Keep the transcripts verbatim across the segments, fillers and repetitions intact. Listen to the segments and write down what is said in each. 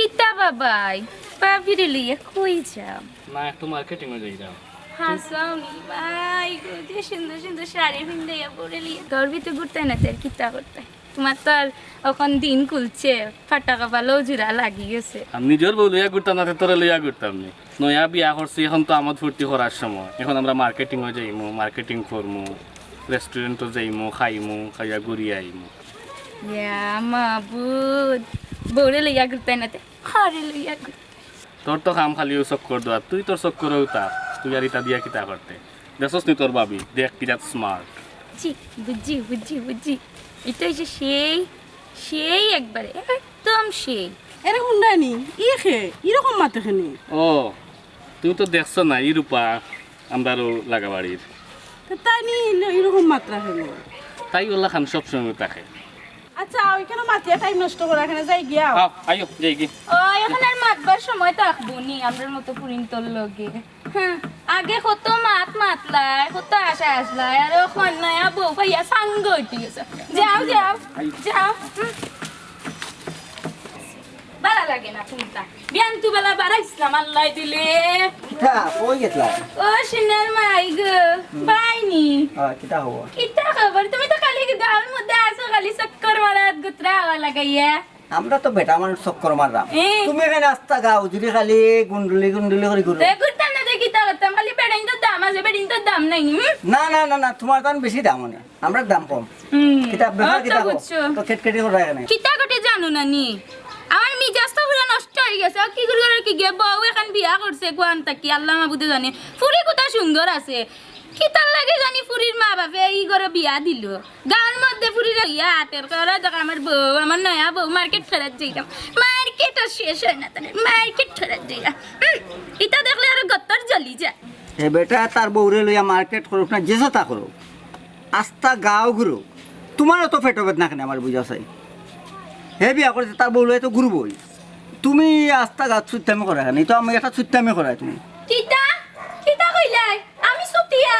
কিতা বাবাই, ভাবিরে লইয়া কই যাও? না, একটু মার্কেটিং-ও যাইরাম। হাছাউ নি ভাই গো, যে সুন্দর সুন্দর শাড়ি পিন্দাইয়া বউরে লইয়া ঘরর ভিতরে ঘুরতায় না, তে আর কিতা করতায়? তুমার তো আর অখন দিন খুলছে, ফাটা কপালও জুড়া লাগি গেছে। আমি নিজর বউ লইয়া ঘুরতাম না, তে তোরে লইয়া ঘুরতাম নি। নয়া বিয়া করছি, অখন তো আমোদ ফুর্তি করার সময়। অখন আমরা মার্কেটিং-ও যাইমু, মার্কেটিং করমু, রেস্টুরেন্ট-ও যাইমু, খাইমু, খাইয়া ঘুরিয়া আইমু। ইয়া মাবুদ, বউরে লইয়া ঘুরতায় না তে, ঘরে লইয়া ঘুর। তোর তো কাম খালি অউ চক্কর দেওয়া, তুই তোর চক্করো উতা, তুই আর ইতা দিয়া কিতা করতে? দেখছস নি তোর ভাবি, দেখ কিতা স্মার্ট। জি, বুঝছি, বুঝছি, বুঝছি। ইটা অইছে সেই, সেই একবারে, একদম সেই। এরে হুনরায়নি, ই কে, ইরকম মাতে কেনে? ও, তুমি তো দেখছো না, ই রূপা, আমরারও লাগা বাড়ির। তো তাই নি, ইরকম মাতরা কেনে? তাই অলাখান সবসময় থাকে। আচ্ছা, অউ কেনে মাতিয়া টাইম নষ্ট করা, কেনে যাই গিয়া। আও, আইও, যাই গি। ও, অখন আর মাতবার সময় থাকবো নি, আমরার মতো ফুরিন্তর লগে। হুম, আগে কত মাত মাতলায়, কত আশা আছলায়, আর অখন নয়া বউ পাইয়া সাঙ্গ উঠি গেছে। যাও, যাও, যাও। হুম। বালা লাগে না কুনতা। বিয়ান তো বালা বাড়াইছলাম আল্লায় দিলে। কিতা, কই গেছলা? ও সোনার মাই গো, বাইনি। আ, কিতা খবর? কিতা খবর? তুমি তো খালি গাঁওর মধ্যে আছো, খালি চক্কর মারাত গুতরা হাওয়া লাগাইয়া। আমরা তো বেটা মানুষ চক্কর মাররাম। এ। তুমি কেনে আস্তা গাঁও জুড়ি খালি গুন্ডুলি গুন্ডুলি করি ঘুরো? তে ঘুরতাম না, তে কিতা করতাম? খালি বেটাইন্তর দাম আছে, বেটাইন্তর দাম নাই নি, হুম? না, না, না, না, তুমার দাম বেশি দাম অনে। আমরার দাম কম। হুম, কিতা ব্যাপার অত কিতা কও? বুঝছো। তো কেটকেটি করা কেনে? কিতা ঘটে জানো না নি? আমার মিজাজ তো পুরা নষ্ট অই গেছে। ও কি করি করে কি গিয়া বউ অখন বিয়া করছে, কুয়ান থাকি আল্লা মাবুদে জানে। ফুরি কুতা সুন্দর আছে। কিতার লাগি জানি ফুরির মা বাপে ই ঘরো বিয়া দিলো। গাঁওর মধ্যে ফুরিরে ইয়া আটের করে, দেখ আমার বউ, আমার নয়া বউ, মার্কেট করাত যাইতাম। মার্কেট আর শেষ অয় না তার, মার্কেট করাত যাইতাম। হুম, ইতা দেখলে আরো গতর জ্বলি যায়। হে বেটা, তার বউরে লইয়া মার্কেট করুক না, যেছা তা করুক, আস্তা গাঁও ঘুরুক, তুমার অত পেটো বেদনা কেনে আমার বুঝা চাই? হে বিয়া করছে, তার বউ লইয়া তো ঘুরবোই। তুমি আস্তা গাঁওত ছুটতামি করা কেনে? ই তো আমি একটা ছুটতামি করায় তুমি। কিতা? কিতা কইলায়? আমি ছুটিয়া?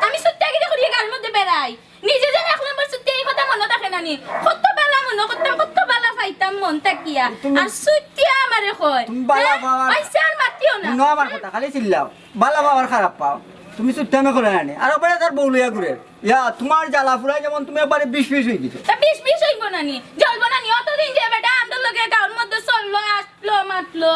আমি ছুটিয়া কিতা করিয়া গাঁওর মধ্যে বেড়াই? নিজে যেন এক নম্বর ছুটিয়া, ই কথা মনো থাকে না নি? কত বালা মনো করতাম, কত বালা পাইতাম মন থাকিয়া। তুমি আর ছুটিয়া আমারে কয়। তুমি বালা হ্যাঁ? পাওয়ার আইসা আর মাতিও না। হুনো আমার কথা, খালি চিল্লাও। বালা পাও আর খারাপ পাও, তুমি ছুটতামি করায় আনি। আর ওপরে তার বউ লইয়া ঘুরে। ইয়া, তুমার জ্বালা ফুরাই যেমন তুমি একবারে বিষ বিষ অই গেছো। তা বিষ বিষ অইবো না নি? জ্বলবো না নি? অতদিন যে বেটা আমরার লগে গাঁওর মধ্যে চললো, আসলো, মাতলো,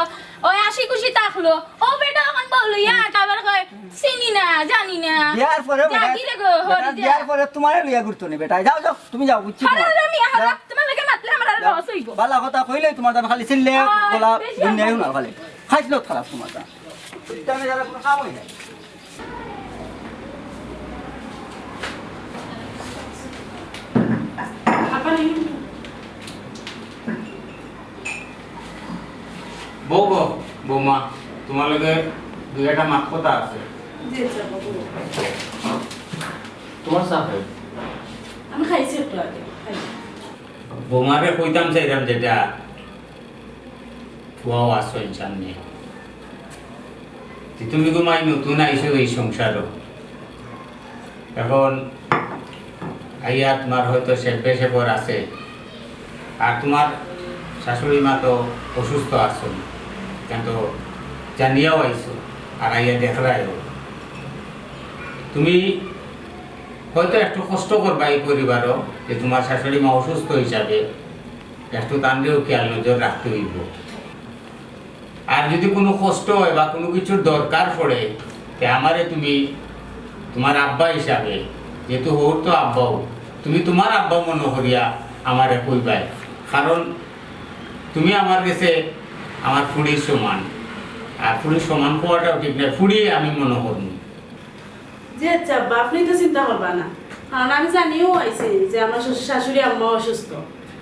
ওই হাসি খুশি থাকলো। ও বেটা অখন বউ লইয়া আট আবার কয়, "চিনি না, জানি না।" বিয়ার পরে বেটা, জাগি রে গো, বেটা হরি দে। বিয়ার পরে তুমারে লইয়া ঘুরতো নি বেটা। যাও, যাও, তুমি যাও, বুঝছি হরি তুমার। হরি আমি হারা যাও। তুমার লগে মাতলে আমার আর যাও। লস অইবো। বালা কথা কইলে তুমার দাম খালি চিল্লে ওই, গলা বেশি দুনিয়ায় আমার না খালি। খাইছিল খারাপ তুমার দাম। ইটা আমি যারা কোনো কাম অয় না। বউ গো, বৌমা, তুমার লগে দুই একটা মাত কথা আছে। জি, আচ্ছা, বলো। তুমার চা খাই। আমি খাইছি একটু আগে, খাইছি। বৌমারে কইতাম চাইরাম যেটা, ফুয়াও আছইন সামনে। তে তুমি ঘুমাই নতুন আইছো এই সংসারো। অখন আইয়া তুমার হয়তো সেব্বে সেবর আছে। আর তুমার শাশুড়ি মা তো অসুস্থ আছইন। কিন্তু জানিয়াও আইছো। আর আইয়া দেখরায়ও। তুমি হয়তো একটু কষ্ট করবা এই পরিবারও, যে তুমার শাশুড়ি মা অসুস্থ হিসাবে একটু তানরেও খেয়াল নজর রাখতে অইবো। আর যদি কুনু কষ্ট অয় বা কুনু কিছুর দরকার পড়ে, তে আমারে তুমি তুমার আব্বা হিসাবে, যেহেতু হউর তো আব্বাও, তুমি তুমার আব্বা মনো করিয়া আমারে কইবায়। কারণ তুমি আমার গেছে আমার ফুড়ির সমান। আর ফুড়ির সমান কওয়াটাও ঠিক নায়, ফুড়ি আমি মনো করমু। জি আচ্ছা আব্বা, আপনি তো চিন্তা করবা না, কারণ আমি জানিয়াও আইছি যে আমার শ্বশুর শাশুড়ি আম্মা অসুস্থ।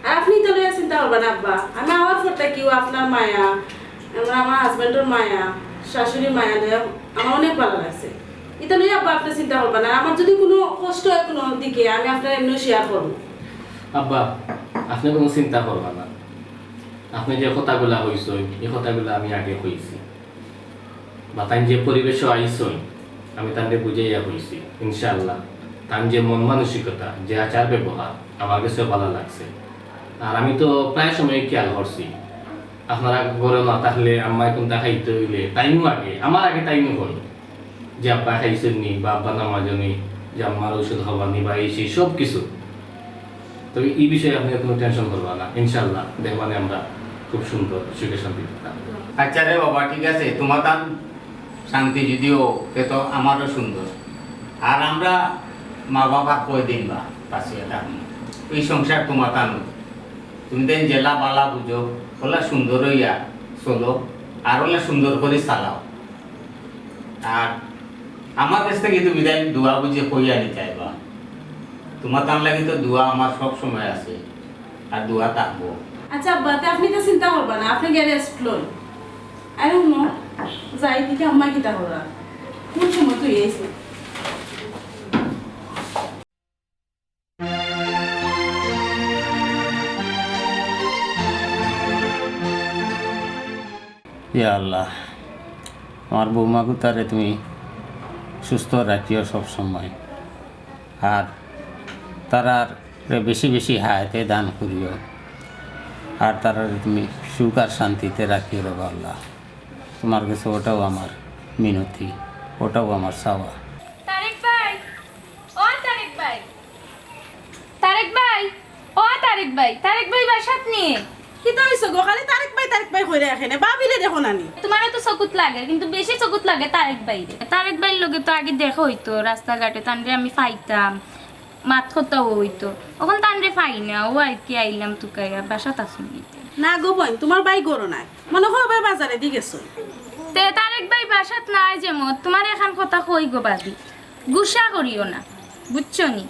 আর আপনি তো লইয়া চিন্তা করবা না আব্বা, আমি আমার পর থাকিও আপনার মায়া, আমার, আমার হাজবেন্ডর মায়া, শাশুড়ি মায়া লইয়া আমার অনেক ভালা লাগছে। ইটা লইয়া আব্বা আপনি চিন্তা করবা না, আমার যদি কুনু কষ্ট অয় কুনু দিকে আমি আপনার এমনি শেয়ার করমু। আব্বা, আপনি কুনু চিন্তা করবা না, আপনি যে কথাগুলা কইছইন, ই কথাগুলা আমি আগে কইছি। বা তাইন যে পরিবেশো আইছইন, আমি তানরে বুঝাইয়া কইছি, ইনশাআল্লাহ। তান যে মন মানসিকতা, যে আচার ব্যবহার, আমার গেছেও ভালা লাগছে। আর আমি তো প্রায় সময় খেয়াল করছি, আপনারা ঘরো না থাকলে আম্মায় কুন্তা খাইতে অইলে তাইনও আগে, আমার আগে তাইনও কয় যে আব্বা খাইছইন নি বা আব্বা নামাজো নি, যে আম্মার ঔষধ খাওয়ানি বা এই সেই সব কিছু। তবে এই বিষয়ে আপনি কোনো টেনশন করবা না, ইনশাআল্লাহ দেখবানে আমরা খুব সুন্দর সুখে শান্তিতে থাকবো। আচ্ছা রে বাবা, ঠিক আছে, তোমার তান শান্তি যদিও, তে তো আমারও সুন্দর। আর আমরা মা বাবা কয়দিন বা বাঁচিয়া থাকমু, এই সংসার তোমার তান। তুমি দেন যেলা বালা বুঝো, ওলা সুন্দর অইয়া চলো, আর ওলা সুন্দর করি চালাও। আর আমার কাছ থাকি তুমি তাইন দোয়া বুঝে কইয়া নিতায় বা। তোমার তান লাগি তো দোয়া আমার সব সময় আছে, আর দোয়া থাকবো। আচ্ছা আব্বা, তে আপনি তো চিন্তা করবা না, আপনি গিয়া রেস্ট লইন। আরে হুনো, যাই দেখি আম্মা কিতা কররা, কোন সময় তুই আইস না। ইয়া আল্লাহ, আমার বৌমা গুতারে তুমি সুস্থ রাখিও সব সময়, আর তারারে বেশি বেশি হায়াতে দান করিও, আর তারারে তুমি সুখ আর শান্তিতে রাখিও রে আল্লাহ। তোমার কাছে ওটাও আমার মিনতি, ওটাও আমার চাওয়া। তারেক ভাই, ও তারেক ভাই, তারেক ভাই, ও তারেক ভাই, তারেক ভাই বাসাত নি? কিতা অইছে গো? খালি তারেক ভাই, তারেক ভাই কইরা এখানে। ভাবিরে দেখো না নি? তোমারে তো চকুত লাগে, কিন্তু বেশি চকুত লাগে তারেক ভাইরে। তারেক ভাইর লগে তো আগে দেখা অইতো রাস্তাঘাটে, তানরে আমি পাইতাম, মাত কথাও অইতো। অখন তানরে পাই না, অউ আর কি আইলাম তুকাইয়া, বাসাত আছইন নি? না গো বইন, তোমার ভাই ঘরো নাই, মনে হয় ভাই বাজারেদি গেছইন। তে তারেক ভাই বাসাত নাই যে মত, তোমারে এখান কথা কই গো ভাবি, গুসা করিও না, বুঝছো নি?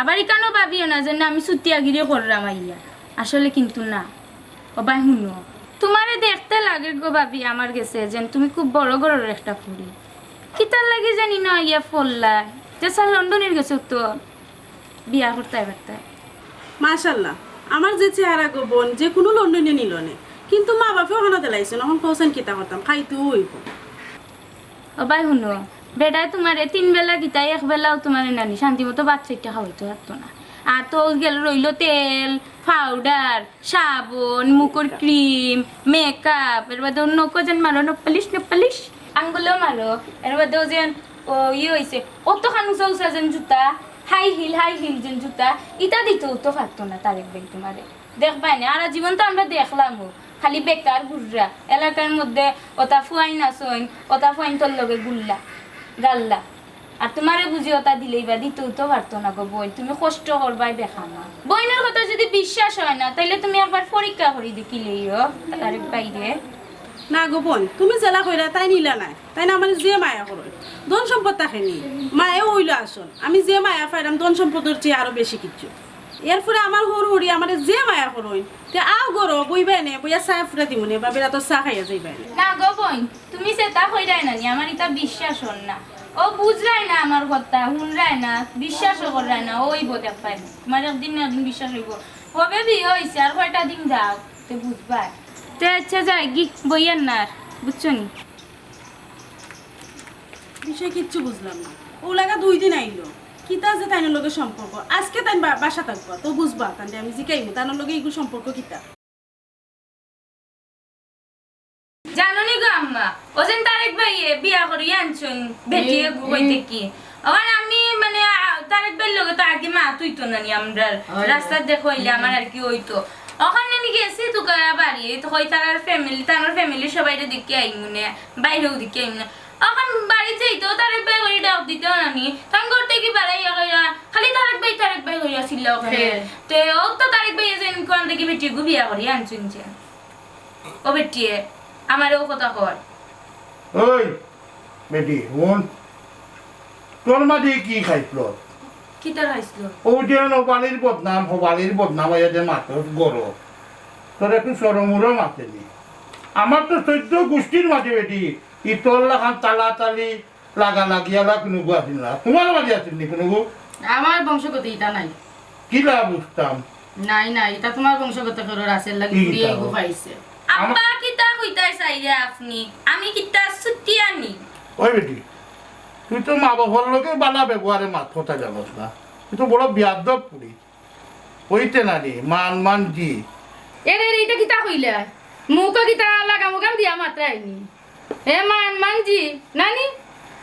আবার ইখানও ভাবিও না যেন আমি চুতিয়াগিরি কররাম আইয়া, আসলে কিন্তু না। ও ভাই হুনো, তোমারে দেখতে লাগে গো ভাবি আমার গেছে যেন তুমি খুব বড় ঘরর একটা ফুড়ি। কিতার লাগি জানি না আইয়া পড়লায়, যে স্যার লন্ডনির গেছে তো বিয়া করতায় পারতায়। মাশাআল্লাহ, আমার যে চেহারা গো বইন, যে কুনু লন্ডনিয়ে নিলো নে, কিন্তু মা বাপে অখানো দিলাইছইন, অখন কওছইন কিতা করতাম, খাইতেউ অইবো। ও ভাই হুনো, বেটায় তোমারে তিন বেলা কিতা এক বেলাও তোমারে নানি শান্তি মতো ভাত চাইট্টা খাওয়াইতো পারতো না। আর তো গেল রইলো তেল, পাউডার, সাবন, মুখর ক্রিম, মেকআপ, এর বাদে অন্য কো যেন মারো, নপালিশ, নপালিশ, আঙ্গুলো মারো, এর বাদে ও যেন ও ইয়ে অইছে, অতখান উঁচা উঁচা যেন জুতা, হাই হিল, হাই হিল যেন জুতা, ইতা দিতেও তো পারতো না তারেক ভাই তোমারে। দেখবায় নে, হারা জীবন তো আমরা দেখলাম ও, খালি বেকার ঘুররা, এলাকার মধ্যে অতা ফুয়াইন আছইন, অতা ফুয়াইনতর লগে ঘুরলা, গাল্লা। আর তোমারে বুঝি অতা দিলেই বা দিতেও তো পারতো না গো বইন, তুমি কষ্ট করবায় দেখা না। বইনর কথা যদি বিশ্বাস হয় না, তাইলে তুমি একবার পরীক্ষা করি দেখিলেইও, তারেক ভাইরে। না গো বইন, তুমি যেলা কইরা তাইন ইলা নায়, তাইন আমারে যে মায়া করইন, ধন সম্পদ থাকে নি, মায়াউ অইলো আসল। আমি যে মায়া পাইরাম ধন সম্পদর চেয়ে আরো বেশি কিচ্ছু। এরপরে আমার হুরহুরি আমারে যে মায়া করইন, তে আও ঘরো বইবায় নে, বইয়া চা ফুরা দিমু নে, বা বেলা তো চা খাইয়া যাইবায় নে। না গো বইন, তুমি যেতা কইরায় না নি, আমার ইতা বিশ্বাস অর না। ও বুঝরায় না আমার কথা, হুনরায় না, বিশ্বাসও কররায় না, অইবো দেখবায় নে। তোমার একদিন না একদিন বিশ্বাস অইবো। হবে বিয়া অইছে, আর কয়টা দিন যাউক, তে বুঝবায়। তে আচ্ছা যাইগি, বইয়ার না আর, বুঝছো নি? বিষয় কিচ্ছু বুঝলাম না। অউ লাগা দুই দিন আইলো, কিতা যে তাইনর লগে সম্পর্ক। আজকে তাইন বা-, বাসাত থাকবা, তো বুঝবা, তানরে আমি জিকাইমু, তানর লগে ইগু সম্পর্ক কিতা। জানো নি গো আম্মা, ও যেন তারেক ভাইয়ে বিয়া করিয়া আনছইন, বেটি এগু কইতে কি। অখন আমি মানে, আ, তারেক ভাইর লগে তো আগে মাত অইতো না নি আমরার, রাস্তাত দেখা অইলে আমার আর কি অইতো। অখন নি গেছি তুকাইয়া বাড়ি, তো কই তারার family, তারার family সবাইরে দেখিয়া আইমু নে, বাইরেউ দেখিয়া আইমু নে। অখন বাড়িত যাইতেও তারেক ভাই করি ডাক দিতেও না নি, তান ঘর থাকি বারাইয়া কইরা খালি তারেক ভাই, তারেক ভাই করিয়া চিল্লাও খালি। তে ও তো তারেক ভাইয়ে যেন কুন থাকি বেটি এগু বিয়া করিয়া আনছইন যে। ও বেটিয়ে, আমারে অউ কথা কর। ওই বেটি, হুন, তোর মাঝে কি খাইছিল? কিতা খাইছিল? অউ যে অউ বাড়ির বদনাম, অউ বাড়ির বদনাম অইয়া যে মাতস গরো, তোর একটু শরম উরম আছে নি? আমার তো চৌদ্দ গুষ্টির মাঝে বেটি, ইতর লাখান তালাতালি, লাগালাগি, আলা কুনুগু আছিল না। তোমার মাঝে আছিল নি কুনুগু? আমার বংশগত ইতা নাই। কিলা বুঝতাম? নাই, নাই, ইতা তোমার বংশগত কেউরর আছিল লাগি, কি ঘুরিয়া ইতা ইগু পাইছে। আব্বা, কিতা কইতায় চাইরা আপনি? আমি কিতা চুতিয়া নি? ওই বেটি, তুই তো মা বাবার লগে বালা ব্যবহারে মাত কথা জানস না। তুই তো বড় বেয়াদব পুড়ি। অইতে না রে, মান মান জি। এরে, এরে, ইটা কিতা কইলা? মুখো কিতা লাগাম উগাম দিয়া মাতরায়নি? এ মান মানজি, নানি?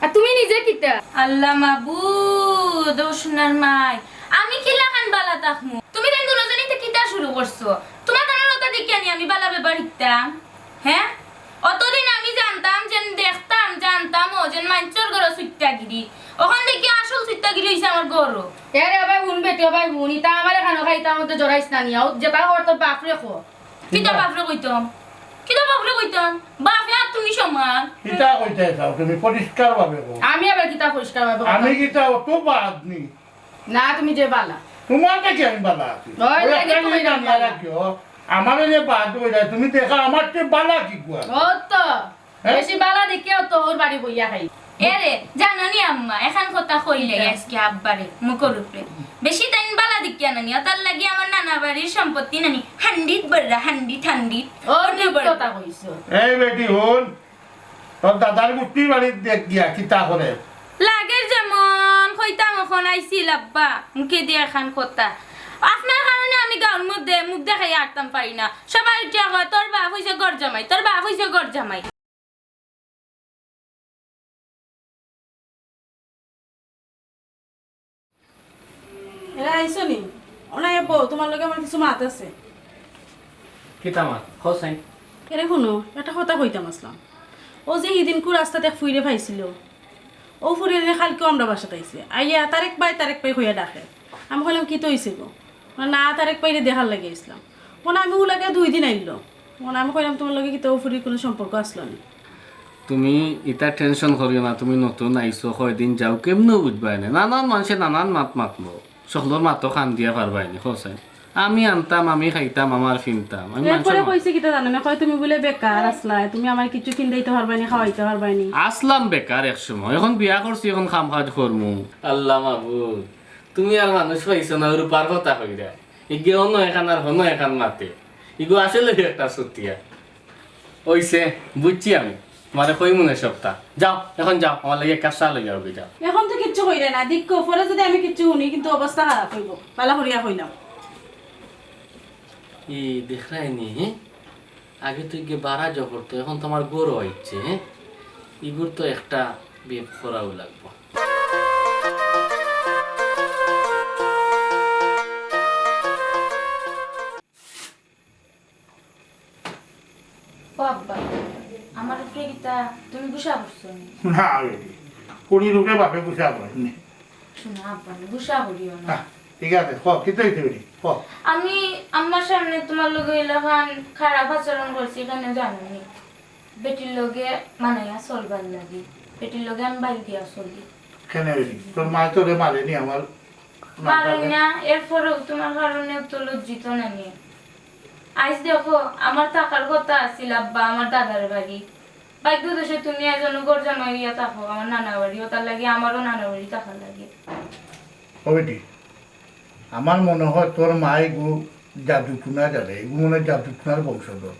আর তুমি নিজে কিতা? আল্লাহ মাবুদ, ও সোনার মাই, আমি কিলাখান বালা থাকমু? তুমি তাইন দুইওজনে ইতা কিতা শুরু করছো? তুমার তানর অতা দেখিয়া নি আমি বালা ব্যবহার শিখতাম? হে? অতদিন আমি জানতাম যেন, দেখতাম, জানতামও যেন মাইনষর ঘরো চুট্টাগিরি। অখান দেখিয়া আসল চুট্টাগিরি অইছে আমার ঘরো। এরে ওবায় হুন বেটি, ওবায় হুন, ইতা আমারে খানো খাইতার মধ্যে জড়াইস না নিয়া, ও যেতা কর তোর বাফরে ক। কিতা বাফরে কইতাম? কিতা বাফরে কইতাম? বাফে আর তুমি সমান। কিতা কইতায় চাও তুমি? পরিষ্কার ভাবে কও। আমি আবার কিতা পরিষ্কার ভাবে কইতাম? আমি কিতা অত বাদ নি? না, তুমি যে বালা। তুমার থাকি আমি বালা আছি। ওই ওই লাগি একটা তুমি জিনিস নাম জানিয়া বালা। রাখিও, আমারে যে বাদ কইরায়, তুমি দেখো আমার চেয়ে বালা কিগুয়া। ও তো, হ্যাঁ? বেশি বালা দেখিয়াউ তো অউ বাড়ি বইয়া খাই। এরে, জানো নি আম্মা, এখান কথা কইলে আজকে আব্বারে, মুখর উপরে। বেশি তাইন বালা দেখিয়া নানি, অতার লাগি আমার নানা বাড়ির সম্পত্তি নানি, হান্ডিত বড়রা, হান্ডিত, হান্ডিত। ও, অন্য ঠিক বড়রা। কথা কইছো। এই বেটি, হুন, তোর দাদার গুষ্টির বাড়িত দেখ গিয়া কিতা করে। লাগের যেমন কইতাম অখন আইছিল আব্বা, মুখে দিয়া এখান কথা। আপনার কারণে আমি গাউর মধ্যে মুখ দেখাইয়া আটতাম পারি না। সবাই উঠিয়া কয়, "তোর বাফ অইছে ঘর জামাই, তোর বাফ অইছে ঘর জামাই।" এরা আইছো নি? অনাইয়া বও, তুমার লগে আমার কিছু মাত আছে। কিতা মাত? কও চাইন। এরে হুনো, একটা কথা কইতাম আছলাম। অউ যে হিদিনকু রাস্তাত এক ফুড়িরে পাইছিল, অউ ফুড়িরে কাইলকেউ আমরার বাসাত আইছে। আইয়া তারেক ভাই, তারেক ভাই কইয়া ডাকে। আমি কইলাম, "কিতা অইছে গো?" না, তারেক ভাইরে দেখার লাগি আইছলাম। মানে আমি অউ লাগে দুই দিন আইলো। মানে আমি কইলাম, "তুমার লগে কিতা অউ ফুড়ির কুনু সম্পর্ক আছলো নি?" তুমি ইতা tension করিও না, তুমি নতুন আইছো, কয়দিন যাও, কেমনেউ বুঝবায় না। নানান মানষে নানান মাত মাতবো, সকলর মাতো কান দিয়া পারবায় নি, কও চাইন। আমি আনতাম, আমি খাইতাম, আমার ফিনতাম, আমি এরপরে মানষর মাত কইছে কিতা জানো না, কয়, "তুমি বুলে বেকার আছলায়, তুমি আমারে কিচ্ছু কিনতাইতে পারবায় নি, খাওয়াইতে পারবায় নি।" আছলাম বেকার এক সময়, অখন বিয়া করছি, অখন কাম কাজ করমু। আল্লাহ মাবুদ, তুমি আর মানুষ পাইছো না, রূপার কথা কইরা। ইগে অনো এখান আর হনো এখান মাতে। ইগু আসলে একটা চুতিয়া। অইছে, বুঝছি আমি। তুমারে কইমু নে সবতা। যাও, অখন যাও, আমার লাগি এক কাপ চা লইয়া আওগি, যাও। অখন তো কিচ্ছু কইরায় না, দেখো, পরে যদি আমি কিচ্ছু হুনি, কিন্তু অবস্থা খারাপ অইবো। বালা করিয়া কইলাম। ই দেখরায় নি, হে? আগে তো ইগে বারা জবর তো, অখন তো আমার ঘরো আইছে, হে? ইগুর তো একটা বেপ করাউ লাগবো। ও আব্বা, আমার উপরে কিতা তুমি গুসা করছো নি? না বেটি, ফুড়ির উপরে বাপে গুসা করে নি। শুনো আব্বা, আমি গুসা করিও না। না, ঠিক আছে, ক, কিতা অইছে বেটি, ক। আমি আম্মার সামনে তুমার লগে অইলাখান খারাপ আচরণ করছি, কেনে জানো নি? বেটির লগে মানাইয়া চলবার লাগি, বেটির লগে আমি বাড়ি দিয়া চলি। কেনে বেটি? তোর মায় তোরে মারে নি আমার মারইন না, এরপরেও তুমার কারণে তো লজ্জিত নানি। আইজ দেখো, আমার থাকার কথা আছিল আব্বা, আমার দাদার বাড়ি। ভাগ্য দোষে তুমি আইজ অনো ঘর জামাই অইয়া থাকো, আমার নানা বাড়ি, অতার লাগি আমারও নানা বাড়ি থাকা লাগে। ও বেটি, আমার মনে হয় তোর মা ইগু জাদু টুনা জানে, ইগু মনে হয় জাদু টুনার বংশধর।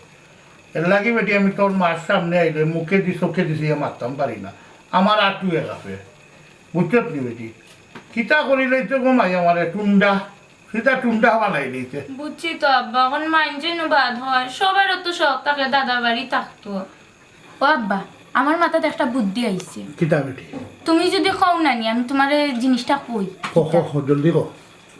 এর লাগি বেটি আমি তোর মার সামনে আইলে মুখেদি চোখেদি চাইয়া মাততাম পারি না, আমার আটুয়ে কাঁপে। বুঝছত নি বেটি? কিতা করিলাইছে গো মাই আমারে, টুন্ডা, সিধা টুন্ডা বানাইলাইছে। বুঝছি তো আব্বা, অখন মাইনষে নু বাদ হয়, সবারও তো শখ থাকে দাদার বাড়ি থাকতো। ও আব্বা, আমার মাথাত একটা বুদ্ধি আইছে। কিতা বেটি? তুমি যদি কও নানি, আমি তুমারে জিনিসটা কই। ক, ক, ক, জলদি ক।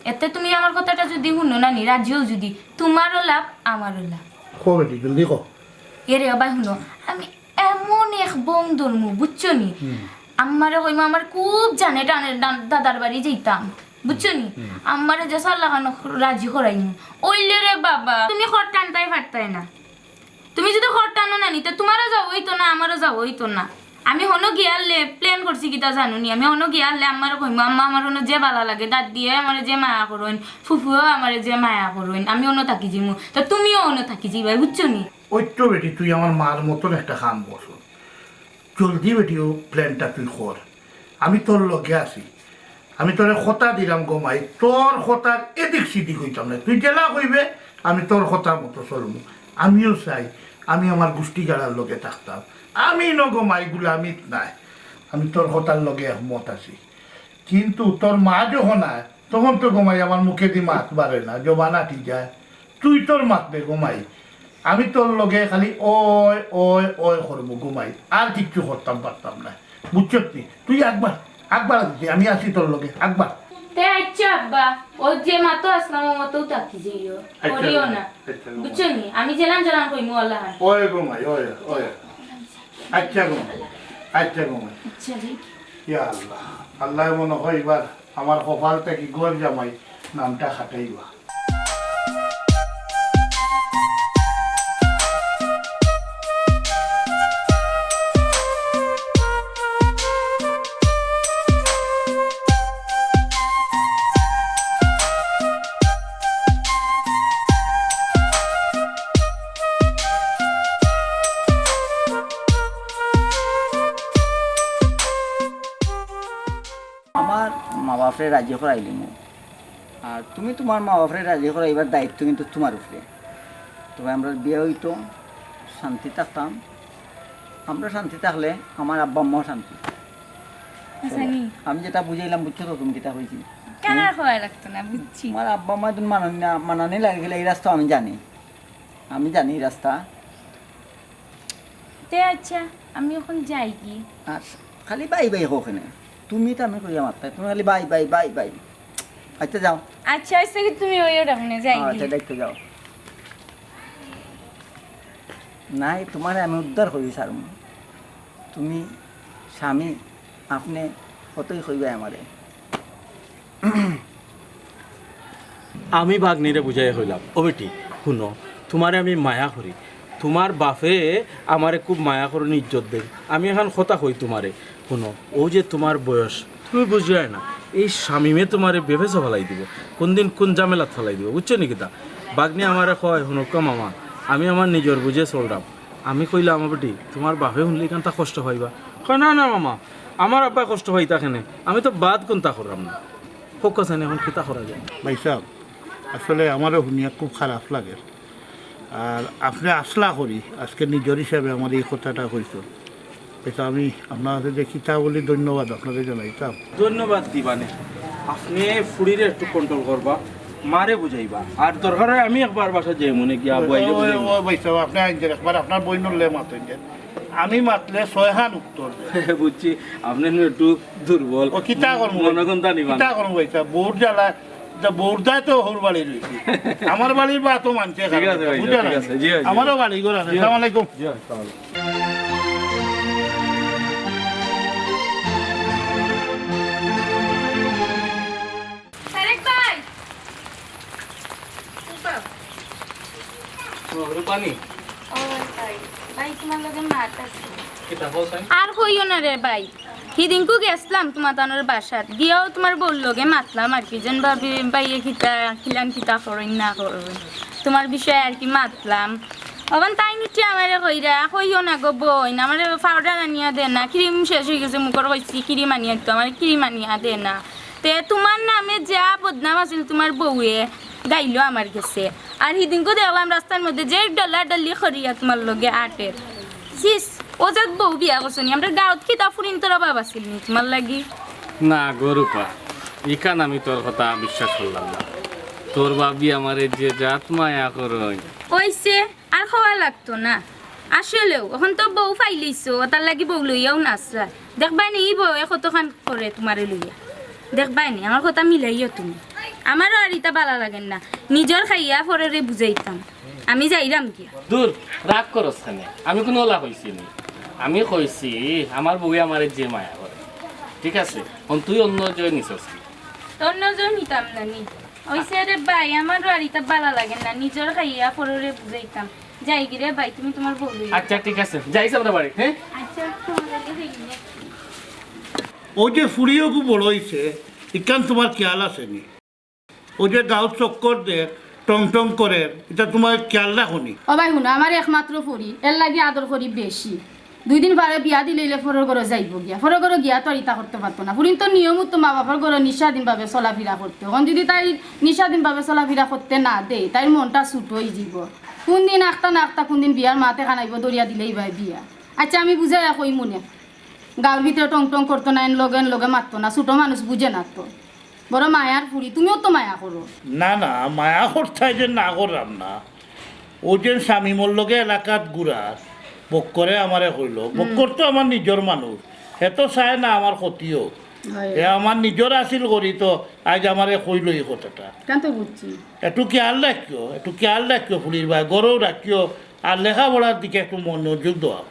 এতে তুমি আমার কথাটা যদি হুনো নানি, রাজি অও যদি, তুমারও লাভ, আমারও লাভ। ক বেটি, জলদি ক। এরে বাবা হুনো, আমি এমন এক বং ধরমু, বুঝছো নি? হুম। আম্মারে কইমু, আমার খুব জানে টানে দা-, দাদার বাড়ি যাইতাম, বুঝছো নি? হুম। আম্মারে যে সাল্লাখানো রাজি করাইমু। অইলে রে বাবা, তুমি খর টানতায় পারতায় না। তুমি যদি খর টানো নানি, তে তুমারও যাওয়া অইতো না, আমারও যাওয়া অইতো না। আমি হনো গিয়ারলে plan করছি কিতা জানো নি? আমি হনো গিয়ারলে আম্মারে কইমু, "আম্মা, আমার হনো যে বালা লাগে, দাদিয়ে আমারে যে মায়া করইন, ফুফুয়েও আমারে যে মায়া করইন, আমি হনো থাকি যিমু, তে তুমিও হনো থাকি যিবায়, বুঝছো নি?" ওই তো বেটি, তুই আমার মার মতন একটা কাম করছস। জলদি বেটি, ও planটা তুই কর, আমি তোর লগে আছি। আমি তোরে কথা দিলাম গো মাই, তোর কথার এদিক সিদিক অইতাম না। তুই যেলা কইবে, আমি তোর কথার মতো চলমু। আমিও চাই, আমি আমার গুষ্টিগাড়ার লগে থাকতাম। আমি ন গো মাই, গুলামিত নাই। আমি তোর কথার লগে একমত আছি। কিন্তু তোর মা যখন আয়, তখন তো গো মাই আমার মুখেদি মাত বারে না, জবান আটি যায়। তুই তোর মাত দে গো মাই। আমি তোর লগে খালি ওই, ওই, ওই করমু ঘুমাই, আর কিচ্ছু করতাম পারতাম না, বুঝছত নি? তুই একবার, একবার আছিস, আমি আছি তোর লগে, একবার। তে আচ্ছা আব্বা, ও যে মাতো আসলাম, ও মাতো থাকি যাইও, আচ্ছা, করিও না, আচ্ছা, বুঝছো নি? আমি যেলান যেলান কইমু আল্লাহ। ওই ঘুমাই, ওই, ওই। আচ্ছা ঘুমাই, আচ্ছা ঘুমাই। আচ্ছা রে। ইয়া আল্লাহ, আল্লাহ মনে হয় এবার আমার কপাল থাকি ঘর জামাই নামটা খাটাইবা। আমার মা বাপরে রাজি করাইলিমু। আর তুমি তুমার মা বাপরে রাজি করাইবার দায়িত্ব কিন্তু তুমার উপরে। তবে আমরার বিয়া অইতো, শান্তি থাকতাম। আমরা শান্তি থাকলে আমার আব্বা আম্মাও শান্তি। আচ্ছা, নি? আমি যেটা বুঝাইলাম, বুঝছো তো তুমি কিতা কইছি? কেন আর কওয়া লাগতো না, বুঝছি। আমার আব্বা আম্মা একজন মানানি না, মানানি লাগে গেলে এই রাস্তা আমি জানি। আমি জানি এই রাস্তা। তে আচ্ছা, আমি অখন যাই কি? আর খালি বাই বাই হোক এনে। তুমি তো আমি কইয়া মারতায়, তুমি খালি বাই বাই বাই বাই। আচ্ছা যাও। আচ্ছা, আচ্ছা কি তুমি ওই ওটা মনে যাই হ্যাঁ, কি? আচ্ছা দেখতে যাও। নাই, তোমারে আমি উদ্ধার করি ছাড়মু। তুমি স্বামী, আপনে কতই কইবায় আমারে। আমি ভাগ্নিরে বুঝাইয়া কইলাম, "ও বেটি, হুনো, তুমারে আমি মায়া করি, তুমার বাপে আমারে খুব মায়া করইন, ইজ্জত দেইন। আমি এখান কথা কই তুমারে, হুনো, অউ যে তুমার বয়স, তুমি বুঝিয়ায় না, এই শামিমে তুমারে বেফেসো ফালাই দিবো, কুনদিন কুন ঝামেলাত ফালাই দিবো, বুঝছো নি কিতা?" ভাগ্নি আমারে কয়, "হুনউক্কা মামা, আমি আমার নিজর বুঝে চলরাম।" আমি কইলাম, "ও বেটি, তুমার বাপে হুনলে ইখানতা কষ্ট পাইবা।" কয়, "না, না মামা, আমার আব্বায় কষ্ট পাইতা কেনে? আমি তো বাদ কুন্তা কররাম না।" কউক্কা চাইন অখন কিতা করা যায়? ভাইসাব, আসলে আমারও হুনিয়া খুব খারাপ লাগের। আর আপনে আসলা করি আজকে নিজর হিসাবে আমারে ই কথাটা কইছইন। এটা আমি আপনার কাছে যে কিতা বলি ধন্যবাদ আপনারে জানাইতাম। ধন্যবাদ দিবানে। আপনে ফুড়িরে একটু control করবা, মারে বুঝাইবা। আর দরকার অয় আমি একবার বাসাত যাইমুনে গিয়া বুয়াইরে ওই, বুঝাইমু। ওই ভাইসাব, আপনে আইনজের একবার আপনার বইনর লগে মাতইনজের। আমি মাতলে ছয়খান উত্তর দেয়। বুঝছি, আপনে নু একটু দুর্বল। ও কিতা করমু? মনে কুন্তা নিবা না। কিতা করমু ভাইসাব? বউর জ্বালা, তা বউর দায় তো হউর বাড়ি রইছে। আমার বাড়ির বা তো মানছে ঠিক আছে ভাই, বুঝা ঠিক নাই। আছে, জি, জি। আমারও বাড়ি ঘর আছে। জি। আসসালামু আলাইকুম। জি, আসসালামু আলাইকুম। তারেক ভাই। রূপানি। ও ভাই, ভাই, তুমার লগে মাত আছে। কিতা কও চাইন? আর কইও না রে ভাই, হিদিনকু গেছলাম তুমার তানর বাসাত, গিয়াও তুমার বউর লগে মাতলাম আর কি, যেন ভাবি ভাইয়ে কিতা, কিলান কিতা করইন না করইন, তুমার বিষয়ে আর কি মাতলাম। অখন তাইন উঠিয়া আমারে কইরা, "কইও না গো বইন, আমারে powder আনিয়া দে না, cream শেষ অইগেছে, মুখর কইছি cream আনিয়া দিতো, আমারে cream আনিয়া দে না।" তে তুমার নামে যা বদনাম আছিল তুমার বউয়ে গাইলো আমার গেছে। আর হিদিনকু দেখলাম রাস্তার মধ্যে যে ডলাডলি করিয়া তুমার লগে আটের। ছিস, অউ জাত বউ বিয়া করছো নি? আমরার গাউত কিতা ফুরিন্তর অভাব আছিল নি তুমার লাগি? না গো রূপা, ইখান আমি তোর কথা বিশ্বাস করলাম না। তোর ভাবি আমারে যে জাত মায়া করইন। অইছে, আর কওয়া লাগতো না। আসলেউ, অখন তো বউ পাইলিছো, অতার লাগি বউ লইয়াউ নাচরা। দেখবায় নি, ই বউয়ে কতখান করে তুমারে লইয়া। দেখবায় নি, আমার কথা মিলাইও তুমি। আমারও আর ইতা ভালা লাগের না। নিজর খাইয়া পররে বুঝাইতাম। আমি যাইরাম গিয়া। দূর, রাগ করস কেনে? আমি কুনু অলা কইছি নি। আমি কইছি, আমার বউয়ে আমারে যে মায়া করে। ঠিক আছে? অখন তুই অন্য জয় নিছস কি? অন্য জয় নিতাম না নি। অইছে রে ভাই, আমারও আর ইতা ভালা লাগের না। নিজর খাইয়া পররে বুঝাইতাম। যাইগি রে ভাই, তুমি তুমার বউ লইয়া। আচ্ছা, ঠিক আছে। যাইস আমরা বাড়ি, হ্যাঁ? আচ্ছা, তুমার লগে হইলি না। অউ যে ফুড়ি অগু বড় অইছে, ইখান তুমার খেয়াল আছে নি? অউ যে গাউত চক্কর দের, টং টং করের, ইতা তুমার খেয়াল রাখো নি? ও ভাই হুনো, আমার একমাত্র ফুড়ি, এরলাগি আদর করি বেশি। দুইদিন বাদে বিয়া দিলাইলে পরর ঘরো যাইবো গিয়া। পরর ঘরো গিয়া তো আর ইতা করতে পারতো না। ফুরিন্তর নিয়ম তো মা বাপর ঘরো নিঃস্বাধীনভাবে চলাফিরা করতে। অখন যুদি তাই নিঃস্বাধীনভাবে চলাফিরা করতে না দেই, তাইর মনটা ছুটো অইযিবো। কুনদিন আখতা না আখতা কুনদিন বিয়ার মাত এখান আইবো, ধরিয়া দিলাইবায় বিয়া। আচ্ছা, আমি বুঝাইয়া কইমুনে। গাউর ভিতরে টং টং করতো না, এন লগে এন লগে মাততো না, ছুটো মানুষ বুঝে না তো। বড় মায়ার ফুড়ি, তুমিও তো মায়া করো। না, না, মায়া করতায় যে না কররাম না। অউ যে শামিমর লগে এলাকাত ঘুরার, বক্করে আমারে কইলো, বক্কর তো আমার নিজর মানুষ, হে তো চায় না আমার ক্ষতি অউক। অয়। হে আমার নিজর আছিল করি তো আইজ আমারে কইলো ই কথাটা। ইখান তো বুঝছি। একটু খেয়াল রাখিও, একটু খেয়াল রাখিও ফুরির বায়, ঘরো রাখিও, আর লেখাপড়ার দিকে একটু মনোযোগ দেও।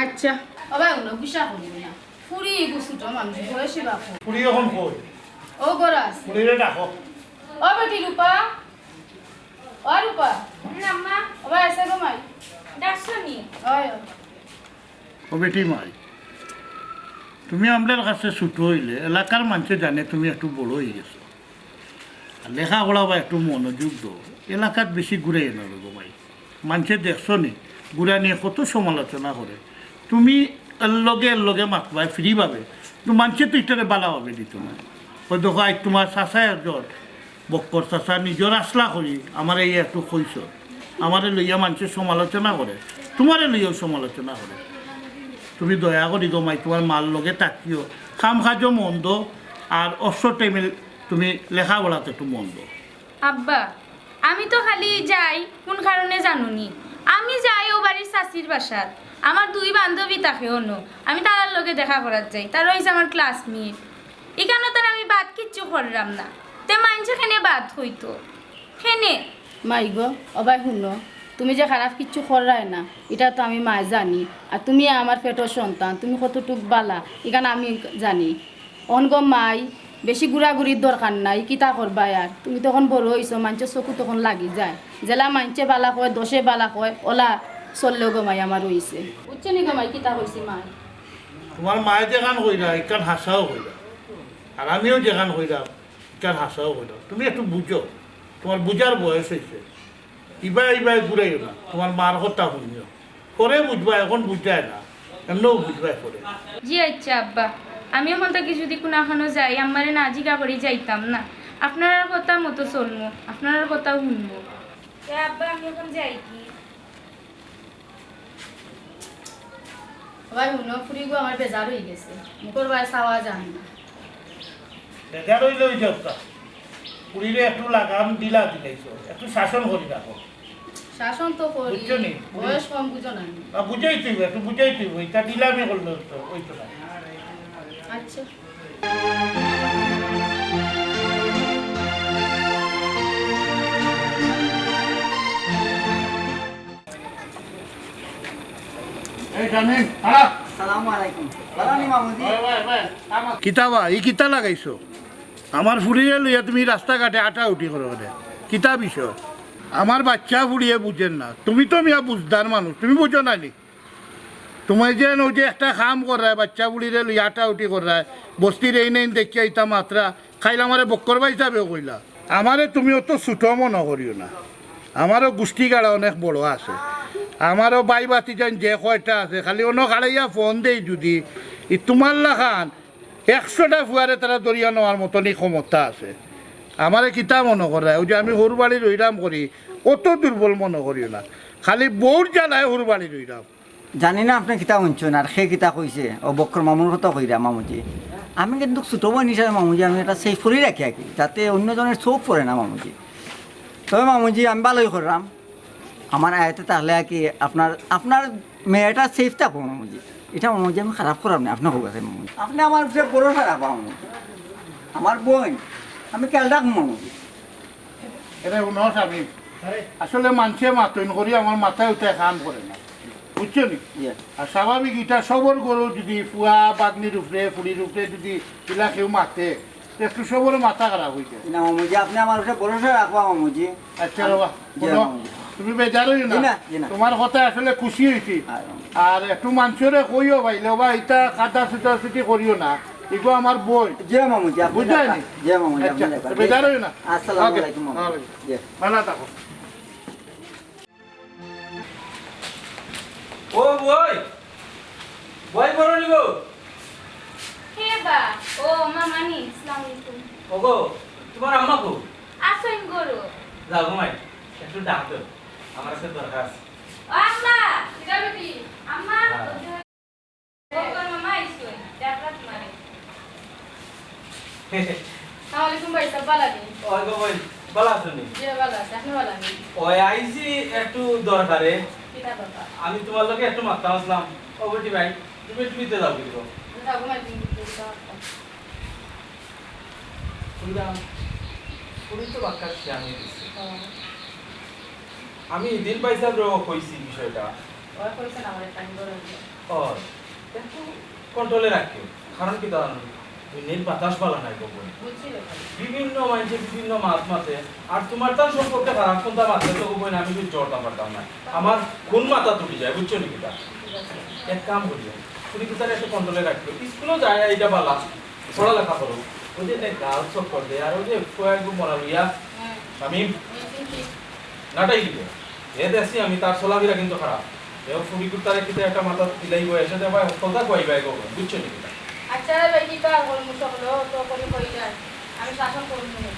আচ্ছা। ও বা, অনো গুসা করিও না। ফুরি ইগু ছোট মানুষ, বয়সী বাপ। ফুরি অখন কই? অউ ঘরো আছে। ফুরিরে ডাকো। ও বেটি রূপা, ও রূপা। হুম, আম্মা। ও বা, আছে গো মাই। ডাকছো নি? অয়, অয়। ও বেটি মাই, তুমি আমরার কাছে ছোট অইলে এলাকার মানষে জানে তুমি একটু বড় অইগেছো। আর লেখাপড়া বা একটু মনোযোগ দেও। এলাকাত বেশি ঘুরাইও না রে গো মাই। মানষে দেখছো নি, ঘুরানিয়ে কত সমালোচনা করে। তুমি এর লগে, এর লগে মাতবায় free ভাবে, কিন্তু মানষে তো ইটারে বালা ভাবে নিতো না। অউ দেখো, আইজ তুমার চাচা একজন, বক্কর চাচা, নিজর আছলা করি আমারে ইয়া একটু কইছইন, আমারে লইয়া মানষে সমালোচনা করে, তুমারে লইয়াও সমালোচনা করে। তুমি দয়া করি গো মাই, তুমার মার লগে থাকিও, কাম কাজো মন দেও, আর অবসর টাইমে তুমি লেখাপড়াত একটু মন দেও। আব্বা, আমি তো খালি যাই, কুন কারণে জানো নি? আমি যাই অউ বাড়ির চাচির বাসাত। আমার দুই বান্ধবী থাকে অনো, আমি তারার লগে দেখা করাত যাই। তারা অইছে আমার classmate। ইখানো তার আমি বাদ কিচ্ছু কররাম না, তে মানষে কেনে বাদ কইতো? কেনে? মাই গো, ও বাই হুনো, তুমি যে খারাপ কিচ্ছু কররায় না, ইটা তো আমি মায় জানি। আর তুমি আমার পেটর সন্তান, তুমি কতটুক বালা, ইখান আমি জানি। অন গো মাই, বেশি ঘুরাঘুরির দরকার নাই, কিতা করবায় আর? তুমি তো অখন বড় অইছো, মানষর চকুত অখন লাগি যায়। যেলা মানষে বালা কয়, দশে বালা কয়, অলা চললেও গো মাই আমার অইছে। বুঝছো নি গো মাই, কিতা কইছি মাই? তুমার মায়ে যেখান কইরা, ইখান হাছাও কইরা। আর আমিও যেখান কইরাম, ইখান হাছাও কইরাম। তুমি একটু বুঝো, তুমার বুঝার বয়স অইছে। ইবায় ইবায় ঘুরাইও না, তুমার মার কথা হুনিও। পরে বুঝবায়, অখন বুঝায় না, এমনেও বুঝবায় পরে। জি আচ্ছা আব্বা, আমি অখন থাকি যুদি কুনাখানো যাই, আম্মারে না জিগা করি যাইতাম না। আপনারার কথা মতো চলমু, আপনারার কথা হুনমু। এ আব্বা, আমি অখন যাই কি? ও বাই হুনো, ফুরিগু আমার বেজার অইগেছে, মুখর বায় চাওয়া যায় না। বেজার অইলে অই যাউক্কা। ফুরিরে একটু লাগাম ঢিলা দিলাইছো, একটু শাসন করি রাখো। শাসন তো করি, বুঝছো নি? বয়স কম বুঝো না নি। না, বুঝাইতে অইবো, একটু বুঝাইতে অইবো, ইতা ঢিলামি করলে তো অইতো না। আচ্ছা। এই শামিম, খাড়া। আসসালামু আলাইকুম। ভালা নি মামুজি? কিতা বা, ই কিতা লাগাইছো? আমার ফুরিরে লইয়া তুমি রাস্তাঘাটে আটাউটি করো কেনে? কিতা বিষয়? আমার বাইচ্চা ফুরিয়ে বুঝের না। তুমি তো মিয়া বুঝদার মানুষ, তুমি বুঝো না নি? তুমি যেন অউ যে একটা কাম কররায়, বাইচ্চা ফুরিরে লইয়া আটাউটি কররায়, বস্তির এইন এইন দেখিয়া ইতা মাতরা, কাইল আমারে বক্কর ভাই হিসাবেও কইলা। আমারে তুমি অত ছোট মনো করিও না। আমারও গুষ্টি গাড়া অনেক বড় আছে। আমারও ভাই ভাতিজাইন যে কয়টা আছে, খালি অনো খাড়াইয়া ফোন দেই যুদি, ই তুমার লাখান একশোটা ফুয়ারে তারা ধরিয়া নেওয়ার মতনই ক্ষমতা আছে। আমারে কিতা মনো কররায়? অউ যে আমি হউর বাড়ি রইরাম করি, অত দুর্বল মনো করিও না। খালি বউর জ্বালায় হউর বাড়ি রইরাম। জানি না আপনে কিতা হুনছইন আর কে কিতা কইছে, অউ বক্কর মামুর কথা কইরা মামুজি। আমি কিন্তু ছোট বইন হিসাবে মামুজি, আমি একটা safe করি রাখি আর কি, যাতে অন্য জনের চউখ পড়ে না মামুজি। তবে মামুজি, আমি ভালোই করলাম, আমার আয়াতে তাহলে আর কি আপনার, আপনার মেয়েটা safe থাকবো মামুজি। ইটা মামুজি আমি খারাপ করলাম না, আপনে কউক্কা চাই মামুজি। আপনে আমার উপরে ভরসা রাখবা মামুজি, আমার বইন, আমি খেয়াল রাখমু মামুজি। এরে হুনো শামিম, আসলে মানষে মাতইন করি আমার মাথায় উঠায় কাম করে না, বুঝছো নি? জি। আর স্বাভাবিক ইটা সবর ঘরো যুদি ফুয়া, ভাগ্নির উপরে, ফুরির উপরে যুদি ইলা কেউ মাতে, তে একটু সবর মাথা খারাপ অইযায়। না মামুজি, আপনে আমার উপরে ভরসা রাখবা মামুজি। আচ্ছা বাবা, জি হুনো, মামুজি। তুমি বেজার অইও না। জি না, জি না। তুমার কথায় আসলে খুশি অইছি। আর একটু মানষরে কইও ভাইলে, ওবা ইতা কাদা ছুটাছুটি করিও না। ইগু আমার বইন। জি মামুজি, আপনে বুঝলে লেখা। নি? জি মামুজি, আপনে আচ্ছা, লেখা। বেজার অইও না। আসসালামু OK। আলাইকুম মামুজি। OK। জি। ভালা থাকো। ও বইন, বইন বড় নিব। কে বা? ও মামা নি, আসসালামু আলাইকুম। ওগো, তুমার আম্মা কই? আছইন ঘরো। যাও গো মাই, একটু ডাক দেও, আমার একটা দরকার আছে। ও আম্মা, কিতা বেটি? আম্মা, হ্যাঁ। ও তোর মামা আইছইন, ডাকরা তুমারে। আসসালামু আলাইকুম ভাই সাব, ভালা নি? ওয়ালাইকুম ভাই। ভালা আছো নি? জি, ভালা আছি। আপনি ভালা আছেন? ওই আইছি একটু দরকারে। কিতা দরকার? আমি তুমার লগে একটু মাততাম আছলাম। ও বেটি ভাই, তুমি একটু ভিতরে যাও কিন্তু। যাও, ঘুমাই তুমি ভিতরে যাও। শুনলাম, পুরি তো বাক্কা খেয়াল হয়ে গেছে। ও। আমি দিন ভাই সাহেবরে কইছি বিষয়টা। ওরা কইছেন আমার একটা আইন বড় হইছে। ও, একটু কন্ট্রোলে রাখিও। কারণ কিতা জানো নি? দুনিয়ার বাতাস ভালা নায় গো বইন। বুঝছি ব্যাপার। বিভিন্ন মানুষে বিভিন্ন মাত মাতে। আর তুমার তার সম্পর্কে খারাপ কুন্তা মাতলে তো গো বইন আমি সহ্য করতাম পারতাম না। আমার খুন মাথাত উঠি যায়, বুঝছো নি কিতা? ঠিক আছে। এক কাম করিও, পুরি কুতারে একটু কন্ট্রোলে রাখিও। স্কুলও যায়, ইটা ভালা। পড়ালেখা করো। ওই যে নে গাল চক্কর দেয়, আর ওই যে কয়েক মরা লইয়া, হুম। শামিম, হুম, হুম, হুম। নাটাই দিবে। এ দেখছি আমি, তার চলাফেরা কিন্তু খারাপ। এও ফুরি কুত্তারে কিতা একটা মাথাত দিলাই বয়ে এসে দেবায়, হকলতা কইবায় গো, বুঝছো নি কিতা? আচ্ছা রে ভাই, কিতা আর বলবো, সকলে তো করি কই যায়। আমি শাসন করবো নে।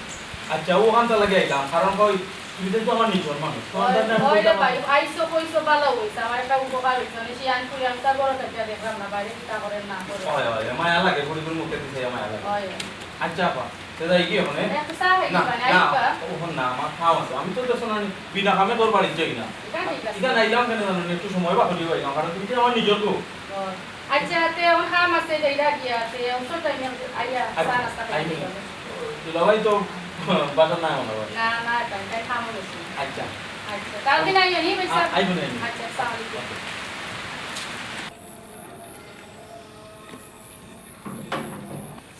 আচ্ছা, ওখানটা লাগে আইলাম, কারণ কই, তুমি তো আমার নিজর মানুষ। তোমার ওই, কাছে আমি ওই রে কইতাম ভাই, আইসো কইসো ভালা হইছে, আমার একটা উপকার হইছে। মানে, সে আনকুলি আমি তার বড় থাকতে দেখলাম না, বাইরে কিতা করেন না করেন। ওই, ওই, মায়া লাগে, ফুরিগুর মুখে দিছে মায়া লাগে। ওই, ওই। আচ্ছা, আপা, তে যাই কি ওখানে? একটু চা খাই না, দিবা না, না, আইবা? ওখানে না, আমার কাম আছে। আমি তো দেখছো না, বিনা কামে তোর বাড়িত যাই না। এটা ঠিক আছে। এখানে আইলাম কেন জানো নি? একটু সময় বার করিয়া আইলাম, কারণ তুমি তো আমার নিজর বউ। ও, আচ্ছা, তে আমার কাম আছে, যাইরা গিয়া, তে অবসর টাইমে আইয়া আচ্ছা, চা নাস্তা খাই আইবো। দিবা। দুলাভাই তো বাসাত নাই মনে হয়। না, না, তাই, তাই কামো গেছে। আচ্ছা। আচ্ছা, কালকে নাই জানি, ভাই সাহেব। আ-, আইবো না, আইবো। আচ্ছা, আসসালামু আলাইকুম। আচ্ছা।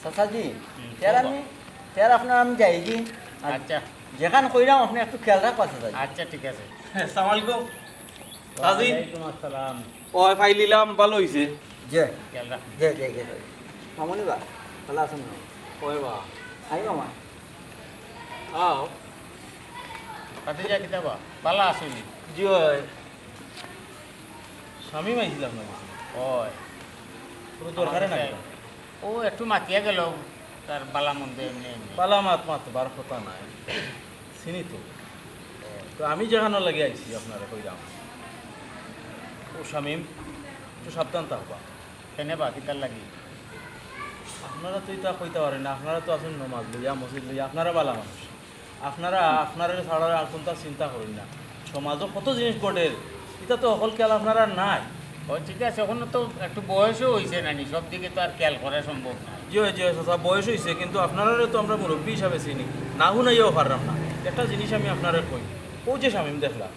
চাচাজি, হুম, তের কও। আমি, তের আপনার আমি যাই কি? আর আচ্ছা। যেখান কইরাম আপনি একটু খেয়াল রাখবা চাচাজি। আচ্ছা, ঠিক আছে। আসসালামু আলাইকুম। চাচি। ওয়ালাইকুম আসসালাম। ওই, পাইলিলাম, ভালা হইছে। জি। খেয়াল রাখ। জি, জি, জি, জি। মামনি বা, ভালা আছেন না? ওই বা। আই মামা। আও। ভাতিজা কিতা বা? ভালা আছো নি? জি, ওই। শামিম আইছিল আপনার কাছে। ওই। কোনো দরকারে না আমার কিতা? ও একটু মাতিয়া গেল, তার বালা মন্দ এমনি এমনি। বালা মাত মাতবার কথা নাই, চিনি তো। তো আমি যেখানো লাগি আইছি আপনারে কইরাম, ও শামিম, একটু সাবধান থাকবা। কেনে বা, কিতার লাগি? আপনারা তো ইতা কইতা পারেন না, আপনারা তো আছেন নমাজ লইয়া, মসজিদ লইয়া, আপনারা বালা মানুষ। আপনারা, আপনারা ছাড়া আর কুনতা চিন্তা করইন না। সমাজো কত জিনিস ঘটের, ইতা তো হকল খেয়াল আপনারার নাই। ও ঠিক আছে, অখন তো একটু বয়সও হইছে নানি, সব দিকে তো আর খেয়াল করা সম্ভব না। জি অয়, জি অয়, চাচা, বয়স হইছে, কিন্তু আপনারারে তো আমরা মুরব্বি হিসাবে চিনি, না হুনাইয়াও পাররাম না। একটা জিনিস আমি আপনারে কই, ও যে শামিম দেখলা,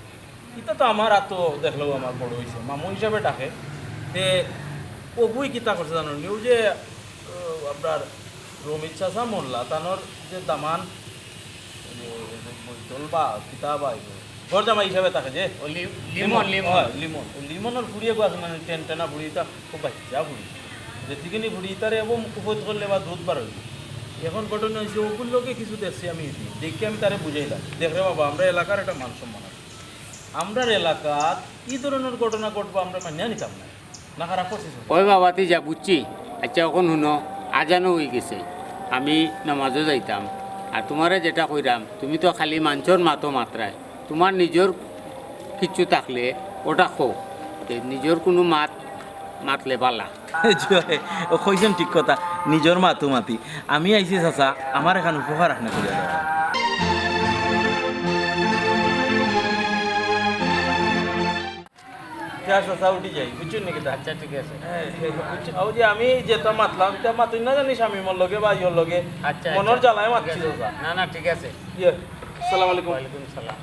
ইতা তো আমার আতো দেখলেও আমার বড় হইছে, মামু হিসাবে ডাকে। তে অগুই কিতা করছে জানো নি? ও যে, আহ, আপনার রমিজ চাচা মোল্লা, তানর যে দামান, এ, বৈতল বা কিতা বা, ঘর জামাই হিসাবে থাকে যে। ও লি-, লিমন, লিমন। লিমন। হয়, লিমন। ও লিমনর ফুড়ি এগু আছে মানে টেন টেনা ফুড়ি, ইতা খুব বাচ্চা ফুড়ি। যেতিখানি ফুড়ি, ইতারে এবং কুফত করলে বা দুধ বার হইবে। এখন ঘটনা হইছে, অগুর লগে কিছু দেখছি আমি, দেখি আমি তারে বুঝাইলাম, "দেখ রে বাবা, আমরা এলাকার একটা মান সম্মান আছে।" আমরার এলাকাত ই ধরনর ঘটনা ঘটবো আমরা মানিয়া নিতাম না। না খারাপ করছিস? ওই বাবা, তুই যা বুঝছি। আচ্ছা, অখন হুনো, আজানও হই গেছে, আমি নামাজও যাইতাম। আর তুমারে যেটা কইরাম, তুমি তো খালি মানষর মাতো মাতরায়, তুমার নিজর কিচ্ছু থাকলে ওটা কও, তে নিজর কুনু মাত মাতলে বালা। জি অয়, ও কইছেন ঠিক কথা, নিজর মাতো মাতি। আমি আইছি চাচা, আমার এখান উপকার আপনে করিয়া দেওয়া। ইতা চাচা উঠি যাই, বুঝছইন নি কিতা? আচ্ছা, ঠিক আছে। হ্যাঁ, হ্যাঁ, বুঝছি। ও যে আমি যেটা মাতলাম, ইটা মাতইন না জানি শামিমর লগে বা ইয়র লগে। আচ্ছা, মনর আচ্ছা, জ্বালায় ঠিক মাতছি আছে। চাচা। না, না, ঠিক আছে। ইয়ে, আসসালামু আলাইকুম। ওয়ালাইকুম সালাম।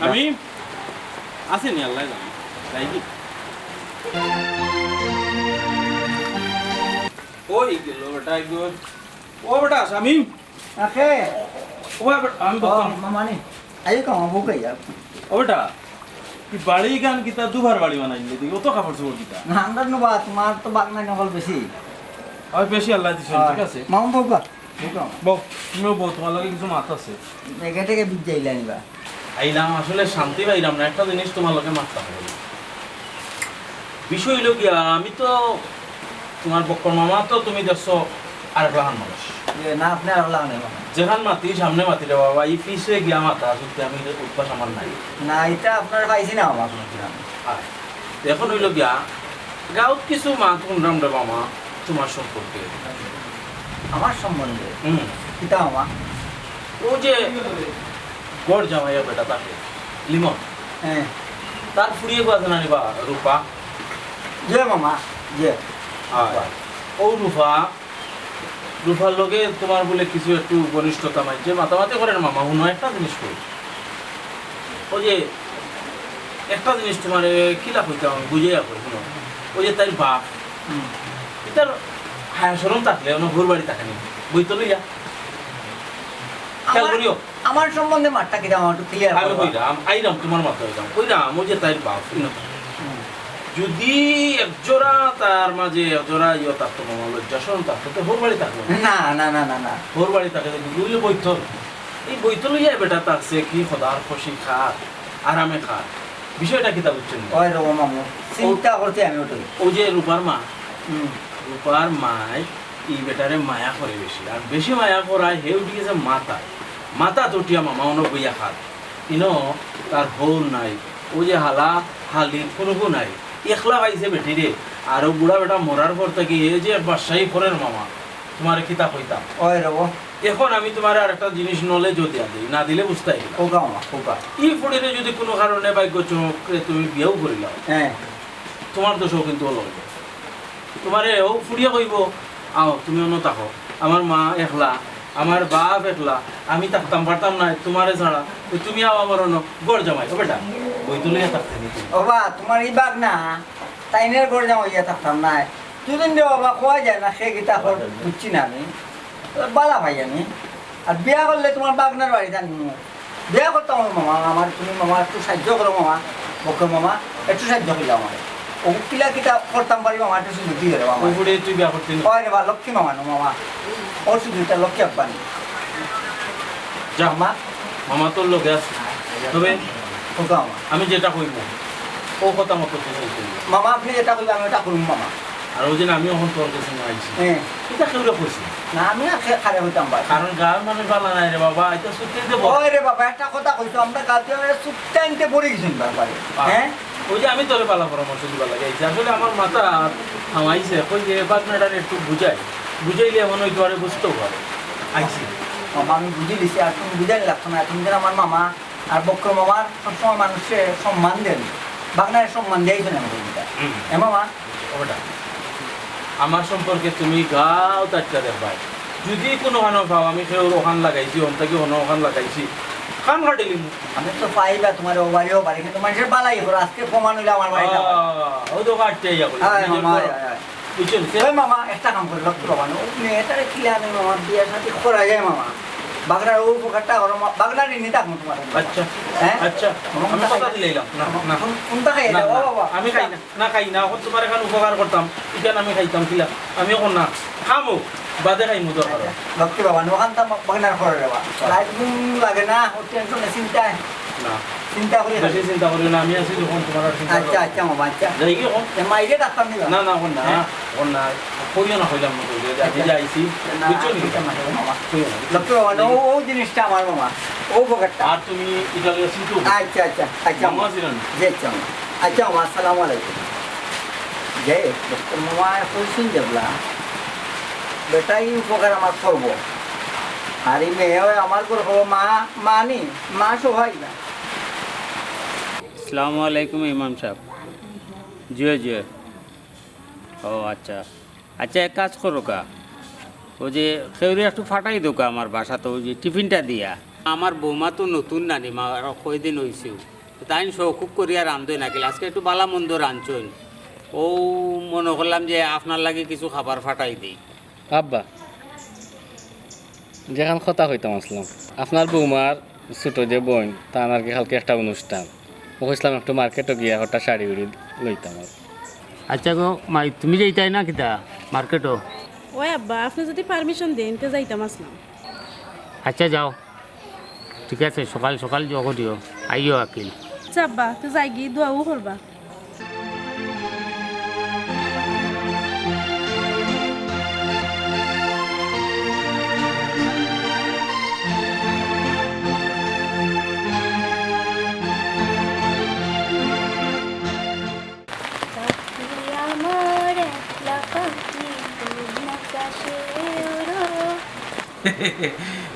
আমি আছি নি, আল্লাহ জানে। যাই কি? কই গেল বেটা একদম? ও বেটা, শামিম। আখে। ও বেটা, আমি ও, বলতাম। মামানি। আইও কামা, বউ কই যাও? ও বেটা, কি বাড়ি গান কিতা দুবার বাড়ি বানাইলে দেখি, অত কাপড় চোপড় কিতা? না, আমরা নো বা, তুমার তো বাগ নাই নকল বেশি। ওই বেশি আল্লাহ দিছে, হ্যাঁ। ঠিক আছে। মামা বউ কই? বউ কই? বউ, তুমিও বউ, তুমার লগে কিছু মাত আছে। দেখে দেখে বিদ্যা ইলা নিবা। আইলাম, আসলে শান্তি পাইলাম না, একটা জিনিস তুমার লগে মাততাম। বিষয় অইলো গিয়া, আমি তো তুমার বক্কর মামা তো তুমি দেখছো আরেক লাখান মানুষ। ইয়ে, না, আপনে আরেক লাখান মানুষ। যেখান মাতি সামনে মাতি রে বাবা, ই পিছে গিয়া মাতা সত্যি আমি অভ্যাস আমার নাই। না, ইটা আপনার পাইছি না, আমার আপনার কিনা। আর এখন অইলো গিয়া, গাঁওত কিছু মাত হুনরাম রে মামা, তুমার সম্পর্কে। আমার সম্বন্ধে? হুম। কিতা মামা? অউ যে ঘর জামাইয়া বেটা থাকে, লিমন। হ্যাঁ। তার ফুড়ি এগু আছে না রে বা, রূপা? জি মামা, জি। অয়। অউ রূপা, রূপার লগে তুমার বুলে কিছু একটু ঘনিষ্ঠতা, মাইনষে মাতামাতি করের মামা, হুনো একটা জিনিস কই। অউ যে একটা জিনিস তুমারে কিলা কইতাম, বুঝাইয়া কই, হুনো। অউ যে তাইর বাপ, হুম। ইতার হায়া শরম থাকলে অনো হউর বাড়ি থাকে নি, বইতল অইয়া। খেয়াল আমার, করিও। আমার সম্বন্ধে মাতটা কিতা আমার একটু clear আমি করো। কইরাম, আইরাম তুমার মাতো আইরাম। কইরাম, অউ যে তাইর বাপ, হুনো। হুম। যদি একজোড়া তার মাঝে একজোড়া ইয়ে থাকতো মামা, লজ্জা শরম থাকতো, তে হউর বাড়ি থাকতো না। না, না, না, না, না। হউর বাড়ি থাকে যদি, বুঝলে বইতল। এই বইতল অইয়া বেটা থাকছে কি খোদার খুশি খার, আরামে খার। বিষয়টা কিতা বুঝছইন নি? অয় রে ও মামু, চিন্তা করছি আমি ওটাই। অউ যে রূপার মা, হুম। রূপার মায় ই বেটারে মায়া করে বেশি, আর বেশি মায়া করায় হে উঠি গেছে মাথাত। মাথাত উঠিয়া মামা অনো বইয়া খার। ইনো তার হউর নাই, অউ যে হালা হালির কুনুগু নাই, একলা পাইছে বেটিরে। আর অউ বুড়া বেটা মরার পর থাকি হে যে বাদশাহী করের মামা, তুমারে কিতা কইতাম। অয় রে ও। এখন আমি তুমারে আর একটা জিনিস knowledge-ও দিয়া দেই, না দিলে বুঝতায় না। কউক্কা মামা, কউক্কা। ই ফুড়িরে যদি কুনু কারণে ভাগ্য চমকে তুমি বিয়াও করিলাও, হ্যাঁ। তুমার দোষও কিন্তু অলা অইবো। তুমারে অউ ফুড়িয়ে কইবো, "আও, তুমি অনো থাকো। আমার মা একলা, আমার বাপ একলা, আমি থাকতাম পারতাম নায় তুমারে ছাড়া। তে তুমি আও আমার অনো ঘর জামাই।" ও বেটা, বইতল অইয়া থাকতে নি তুমি। ও বা, তুমার ই বাগনা, তাইনর ঘর জামাই অইয়া থাকতাম নায়। দুদিন রে বাবা, কওয়া যায় না, কে কিতা কর, বুঝছি না আমি। বালা ভাই আমি। আর বিয়া করলে তুমার বাগনার বাড়িত আনিমু। বিয়া করতাম অইবো মামা, আমার তুমি মামা একটু সাহায্য করো মামা, বক্কর মামা, একটু সাহায্য করিলাও আমারে। অউ কিলা কিতা করতাম পারি মামা, একটু সুযোগ দিয়া দেও মামা। অউ ফুড়িরে তুই বিয়া করতে নি? অয় রে বা, লক্ষ্মী মামা নু মামা। অউ সুযোগটা লক্ষ্মী আব্বা নি। যা। মামা। মামা তোর লগে আছে। তবে কউক্কা মামা। আমি যেটা কইমু, অউ কথা মতো তুই চলতে অইবো। মামা, আপনি যেটা কইবা, আমি ওটা করমু মামা। আর অউ যে আমি অখন তোর গেছে আইছি, হ্যাঁ। ইটা কেউরে কইছি না। না, আমি আর কে-, কারে কইতাম ভাই? কারণ গাঁওর মানুষ বালা নায় রে বাবা, ইটা সুত্তাইন্তে বড়। ওই রে বাবা, একটা কথা কইছো, আমরা গাঁওত আমরা সুত্তাইন্তে পড়ি গেছি বাবা। হ্যাঁ। হ্যাঁ? অউ যে আমি তোরে বালা পরামর্শ দিবার লাগি আইছি। আসলে আমার মাথাত হামাইছে, কই যে বাগনাটারে একটু বুঝাই, বুঝাইলে মনে অয় তুমারে বুঝতেও পারে। আইছি। মামা, আমি বুঝি দিছি, আর তুমি বুঝাইন লাগতো না, তুমি যেন আমার মামা, আর বক্কর মামার সবসময় মানুষরে সম্মান দেন, বাগনারে সম্মান দেয় তো না আমাদের এটা। হুম। এ মামা? ওটা। আমার সম্পর্কে তুমি গাঁওত আটকা দেখবায়। যদি কুনু খানো পাও, আমি কেউর অখান লাগাইছি, অন থাকি অনো অখান লাগাইছি, কান কাটিলিমু। আমি তো পাইবা তুমার ও বাড়ি, ও বাড়ি, কিন্তু মানুষের বালাই করো, আজকে প্রমাণ অইলো আমার বাড়ি না। আহ, ও তো কাটতে ইয়া করি। আয় নিজের মামা, ঘর। আয়, আয়, আয়। বুঝছেন? ওই মামা, একটা কাম করো, লক্ষ্মী বাবা, না, ও মেয়েটারে কিলা আনি মামা, বিয়া শাদি করা যায় মামা। বাগনার ও উপকারটা করো, মা-, বাগনার ঋণী থাকবো তুমার। আচ্ছা, হ্যাঁ? আচ্ছা, মামা, আমি কোনটা কথা খাই? দিলাইলাম। না, না। কোন-, কোনটা খাই? না, ও না, বাবা, আমি খাই না। না, খাই না। অখন তুমার এখান উপকার করতাম, এখান আমি খাইতাম কিলা? আমি অখন না। খামু, বাদে খাইমু দরকার অয়। আচ্ছা, লক্ষ্মী বাবা, না, ওখান তো বাগনার করে রে বাবা। রাত ঘুম লাগে না, ও টেনশনে, চিন্তায়। না। চিন্তা করি বেশি খালি। চিন্তা করিও না, আমি আছি যখন তুমার আর চিন্তা আচ্ছা, করিও না। আচ্ছা, মামা, আচ্ছা। যাই কি অখন? এ, মাইরে ডাক্তার নিবা? না, না, অখন না, হ্যাঁ? অখন না। কইও না, কইলাম না, কইলে যে আমি আচ্ছা। যে আইছি, না, বুঝছো নি? চিন্তা না করো, মামা। কইও না, বুঝছো? লক্ষ্মী বাবা, না, ও, ও জিনিসটা আমার, মামা। ও পকেটটা। আর তুমি ইটালিয়া চিন্তা করো। আচ্ছা, আচ্ছা, আচ্ছা, মামা মামা। আছি না? জি, আচ্ছা, মামা। আচ্ছা, মামা, আসসালামু আলাইকুম। যে, ডক্টর মামা কইছইন যেবলা, বেটায় উপকার আমার করবো। আর ই মেয়ে অয় আমার ঘর করবো, মা, মা নি, মা সহায় না। আসসালামু আলাইকুম ইমাম সাব। জি, জি। ও আচ্ছা। আচ্ছা, এক কাজ করউক্কা। অউ যে কেউরে একটু পাঠাই দেউক্কা আমার বাসাত, অউ যে টিফিনটা দিয়া। আমার বউমা তো নতুন নানি মা, আর কয়দিন অইছে। তাইন শখ করিয়া রান্ধইন না কিলা, আজকে একটু বালা মন্দ রানছইন। অউ মনো করলাম যে আপনার লাগি কিছু খাবার পাঠাই দেই। আব্বা, যেখান কথা কইতাম আছলাম, আপনার বউমার ছোট যে বইন, তান আর কি কালকে একটা অনুষ্ঠান। অউ কইছলাম একটু মার্কেটো গিয়া হঠাৎ শাড়ি উড়ি লইতাম আর। আচ্ছা গো মাই, তুমি যাইতায় না কিতা মার্কেটো? ওই আব্বা, আপনে যুদি permission দেইন, তে যাইতাম আছলাম। আচ্ছা যাও, ঠিক আছে, সকাল সকাল জগ দিও, আইও আকিল। আচ্ছা আব্বা, তে যাইগি, দোয়াও করবা।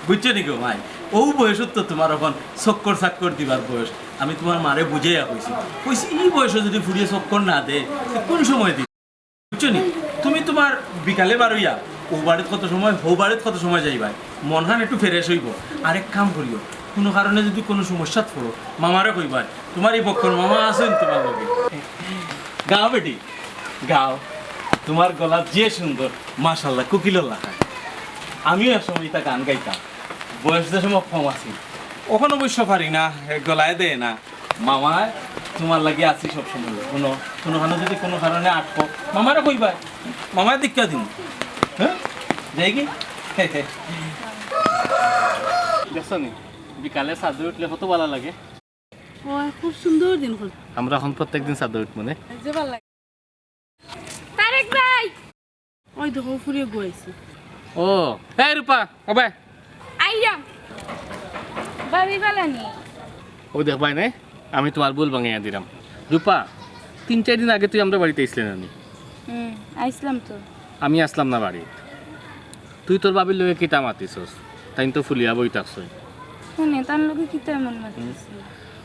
বুঝছো নি গো মাই, অউ বয়সত তো তুমার অখন চক্কর চাক্কর দিবার বয়স। আমি তুমার মারে বুঝাইয়া কইছি, কইছি ই বয়সো যুদি ফুড়িয়ে চক্কর না দেয়, তে কুন সময় দিবে? বুঝছো নি? তুমি তুমার বিকালে বারইয়া অউ বাড়িত কত সময়, হউ বাড়িত কত সময় যাইবায়, মনখান একটু fresh অইবো। আরেক কাম করিও, কুনু কারণে যুদি কুনু সমস্যাত পড়ো, মামারে কইবায়, তুমার ই বক্কর মামা আছইন তুমার লগে। গাও বেটি, গাও। তুমার গলা যে সুন্দর, মাশাআল্লাহ, কুকিলর লাখান। আমিও এক সময় ইতা গান গাইতাম, বয়স যে সময় কম আছিল। অখন অবশ্য পারি না, গলায় দেয় না। মামায় তুমার লাগি আছি সব সময়। কুনু, কুনু কারণে যুদি কুনু কারণে আটকো, মামারে কইবায়, মামায় দেখিয়া দিমু। হ্যাঁ? যাই কি? দেখছো নি? বিকালে ছাদে উঠলে কত ভালা লাগে। ও, খুব সুন্দর দিন করছে। আমরা অখন প্রত্যেক দিন ছাদে উঠমু নে। যে ভালা লাগে। তারেক ভাই! ওই দেখো, ফুড়িয়ে গু আইছে। ও, এই রূপা, ওবে। আইরাম। ভাবি ভালা নি? ও দেখবায় নে, আমি তুমার ভুল ভাঙাইয়া দিরাম। রূপা, তিন চাইর দিন আগে তুই আমরার বাড়িত আইছলে না নি? হুম, আইছলাম তো। আমি আছলাম না বাড়িত। তুই তোর ভাবির লগে কিতা মাতিছস? তাইন তো ফুলিয়া বই থাকছইন। হুনে, তান লগে কিতা এমন মাতিছি?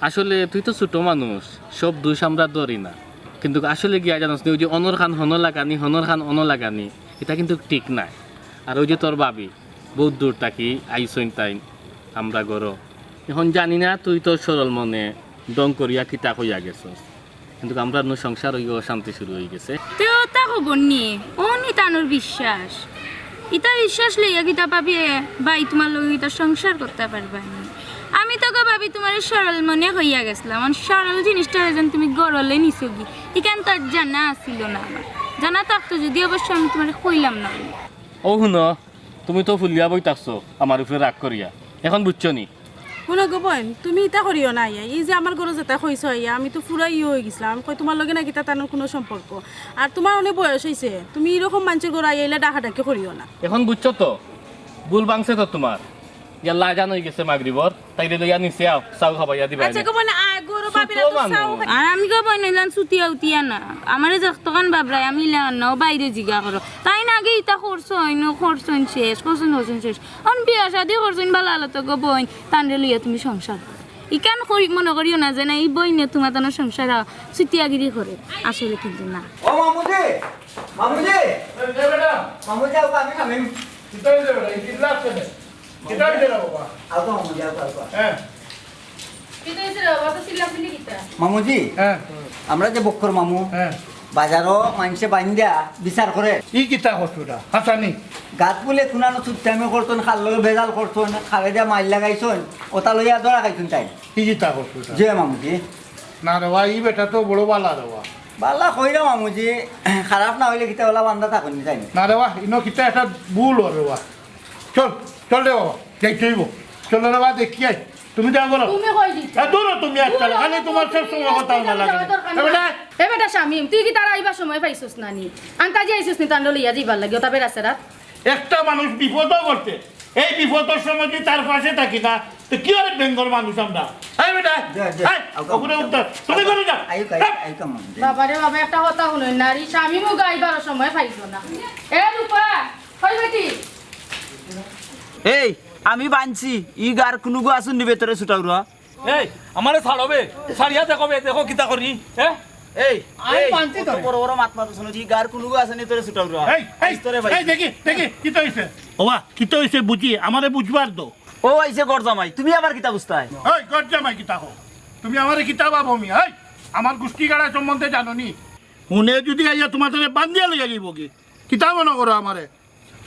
আসলে তুই তো ছোট মানুষ, সব দুষ আমরা ধরি না। কিন্তুক আসলে গিয়া জানোস নি, ওই যে অনর খান হনো লাগানি, হনর খান অনো লাগানি, ইতা কিন্তুক ঠিক নায়। আর ওই যে তোর ভাবি, বউত দূর থাকি আইছইন তাইন আমরা ঘরো। অখন জানি না তুই তোর সরল মনে ঢং করিয়া কিতা কইয়া গেছস। কিন্তুক আমরার নু সংসার অইয়া অশান্তি শুরু অইগেছে। তে অতা খবর নি, অউ নি তানর বিশ্বাস। ইতা বিশ্বাস লইয়া কিতা ভাবিয়ে ভাই তুমার লগে ইতা সংসার করতা পারবা নি? আমি তো গো ভাবি তুমারে সরল মনে কইয়া গেছলাম, অন সরল জিনিসটা যেন তুমি গরলে নিছোগি, ইখান তো আর জানা আছিল না আমার। জানা থাকতো যুদি অবশ্য আমি তুমারে কইলাম না। ও হুনো, তুমি তো ফুলিয়া বই থাকছো আমার উপরে রাগ করিয়া, অখন বুঝছো নি? হুনো গো বইন, তুমি ইতা করিও না আইয়া। ই যে আমার ঘরো যেতা কইছো আইয়া, আমি তো পুরা ইয়ে অইগেছলাম। আমি কই তুমার লগে না কিতা তানর কুনু সম্পর্ক। আর তুমার অনেক বয়স অইছে, তুমি ইরকম মানষর ঘরো আইয়া ইলা ডাকাডাকি করিও না। অখন বুঝছো তো, ভুল ভাঙছে তো তুমার। ইয়াল্লা, আজান অইগেছে মাগরিবর, তাইরে লইয়া নিচে আও, চাও খাবাইয়া দিবা আচ্ছা এনে। গো বইন, আয়, গরু বাপিরা তো চাও খাই। আর আমি গো বইন, ইলান চুতিয়া উতিয়া না। আমারে যতখান বাবরায়, আমি ইলান না, ও বাইরে জিগা করো। তাইন আগে ইতা করছইন, করছইন শেষ, করছইন, করছইন শেষ। অন বিয়া শাদি করছইন, ভালা আলো তো গো বইন, তানরে লইয়া তুমি সংসার করো। ইখান করি, মনো করিও না যে না, ই বইনে তুমার তানর সংসার চুতিয়াগিরি করে। আসলে কিন্তু না। ও মামুজি, মামুজি, এই, এই বেটা। মামুজি, আও, আমি খামিম। কিতা অইছে বেটা? এই কিল্লা আছে রে? কিতা অইছে রে বাবা? আও তো মামুজি, আও, আও, আও। হ্যাঁ। কিতা অইছে রে বাবা? তো চিল্লাচিল্লি কিতা? মামুজি, হ্যাঁ। আমরা যে বক্কর মামু, হ্যাঁ। বাজারো মানষে বাইন্দা বিচার করে। ই কিতা কছ বেটা? হাছানি? গাত বুলে কুনানো চুট্টামি করছইন, খার লগে বেজাল করছইন, খারে দিয়া মাইর লাগাইছইন, অতা লইয়া ধরা খাইছইন তাইন। ই কিতা কছ বেটা? জি মামুজি। না রে বা, ই বেটা তো বড় ভালা রে বা। ভালা কইরা মামুজি, খারাপ না অইলে কিতা অলা বান্দা থাকইন নি তাইন। না রে বা, ইনো কিতা একটা ভুল অর রে বা। চল, চল রে বাবা, যাইতে অইবো। চল রে বা, দেখি আই। তুমি যাও বলো। তুমি কই দিতে? এ, দূর হ তুমি আজকাল। খালি তুমার সব সময় কথা অলা লাগে। এ বেটা। এ বেটা শামিম, তুই কিতা তারা আইবার সময় পাইছস না নি? আন্তাজি আইছস নি তানরে লইয়া যাইবার লাগি, অতা বেড়া ছেড়া। একটা মানুষ বিপদো পড়ছে, এই বিপদর সময় যদি তার পাশে থাকি না, তো কি অরে বেঙ্গর মানুষ আমরা? এই বেটা, জি, জি, এই, আউকা, উপরে আউকা। উঠতে, তুমি করে যাও। আইউকা, আইউকা, আইউকা, মামুজি। বাবারে বাবা, একটা কথা হুনইন না, ই শামিমও গাইবার সময় পাইছো না। এ রূপা, কই বেটি? এই, আমি বানছি, ই গার কুনুগু আছইন নি ভিতরে ছুটাউরা? এই, আমারে ছাড়ো বে, ছাড়িয়া দেখো বে, দেখো কিতা করি, হ্যাঁ? এই, আমি এই, মানছি অত তোরে। বড় বড় মাত মাতছ না, ই গার কুনুগু আছে নি তোরে ছুটাউরা? এই, এই, আইস তোরে ভাই। এই, দেখি, দেখি, কিতা অইছে? ওবা, কিতা অইছে বুঝি, আমারে বুঝবার দো। ও আইছে ঘর জামাই, তুমি আবার কিতা বুঝতায়? এই, ঘর জামাই কিতা কও? তুমি আমারে কিতা ভাবো মি, এই? আমার গুষ্টি গাড়া সম্বন্ধে জানো নি? হুনে যদি আইয়া তুমারে বান্দিয়া লইয়া যাইবো কি? কিতা মনো করো আমারে?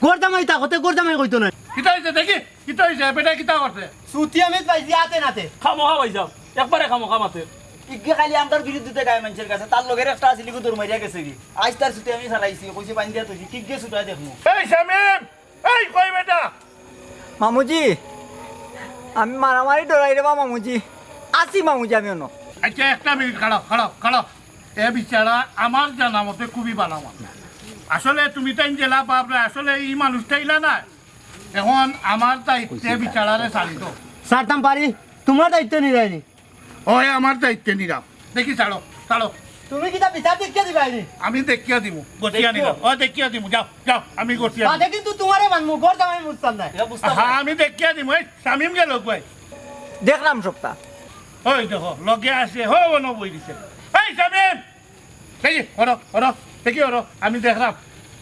ঘর জামাই তা কতে ঘর জামাই কইতো না। কিতা অইছে দেখি? কিতা অইছে? বেটা কিতা করছে? চুতিয়া মিত পাইছি আতে নাতে। খামোখা ভাইসাব, একবারে খামোখা মাতের। ইগে খালি আমরার বিরুদ্ধে গায় মানষর কাছে, তার লগের একটা আছিল, ইগু দৌড় মারিয়া গেছেগি। আইজ তার চুতিয়া মিত হারাইছি, কইছে বান্দিয়া থইছি, কিগে ছুটায় দেখমু। এই শামিম, এই কই বেটা? মামুজি, আমি মারামারি ডরাই রে বা মামুজি। আছি মামুজি আমি অনো। আচ্ছা, একটা মিনিট খাড়াও, খাড়াও, খাড়াও। এ বিচারা আমার জানা মতে খুবই ভালা মানুষ। আসলে তুমি তাইন যেলা ভাবরায়, আসলে ই মানুষটা ইলা না। অখন আমার দায়িত্বে বিচারারে ছাড়ি দেও। ছাড়তাম পারি, তুমার দায়িত্ব নিরায়নি। ওই আমার দায়িত্বে নিরাম। দেখি ছাড়ো, ছাড়ো। তুমি কিতা বিচার দেখিয়া দিবায়নি? আমি দেখিয়া দিমু, গছিয়া দেখিও। নিলাম। ও দেখিয়া দিমু, যাও, যাও, আমি গছিয়া দিমু। বাদে কিন্তু তুমারে মানমু, ঘর জামাই মুছতাম নায়। ইয়া বুঝতাম হ্যাঁ, না। আমি দেখিয়া দিমু, এই শামিম গেল কই? দেখলাম সবটা। ওই দেখো, লগে আছে, হো, বনো বই দিছে। এই শামিম! দেখি, হরো, হরো, দেখি, হরো, আমি দেখলাম।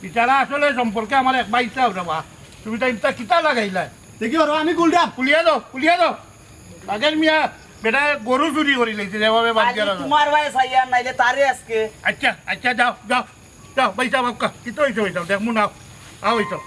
ইতারা আসলে সম্পর্কে আমার এক ভাইসাব রে বা। তুমি তাই ইতা কিতা লাগাইলা? দেখি, হরো, আমি গুলরাম। খুলিয়া দাও, খুলিয়া দাও। আগের মিয়া, বেটা গরু চুরি করি লাইছে, যেভাবে বাদ খালি দিয়া রাখো। তুমার ভাই চাইয়া নাইলে তারে আজকে। আচ্ছা, আচ্ছা, যাও, যাও, যাও, ভাইসাব, আপকা, কিতা অইছে, ভাইসাব, দেখমু না, আও, ভাইসাব।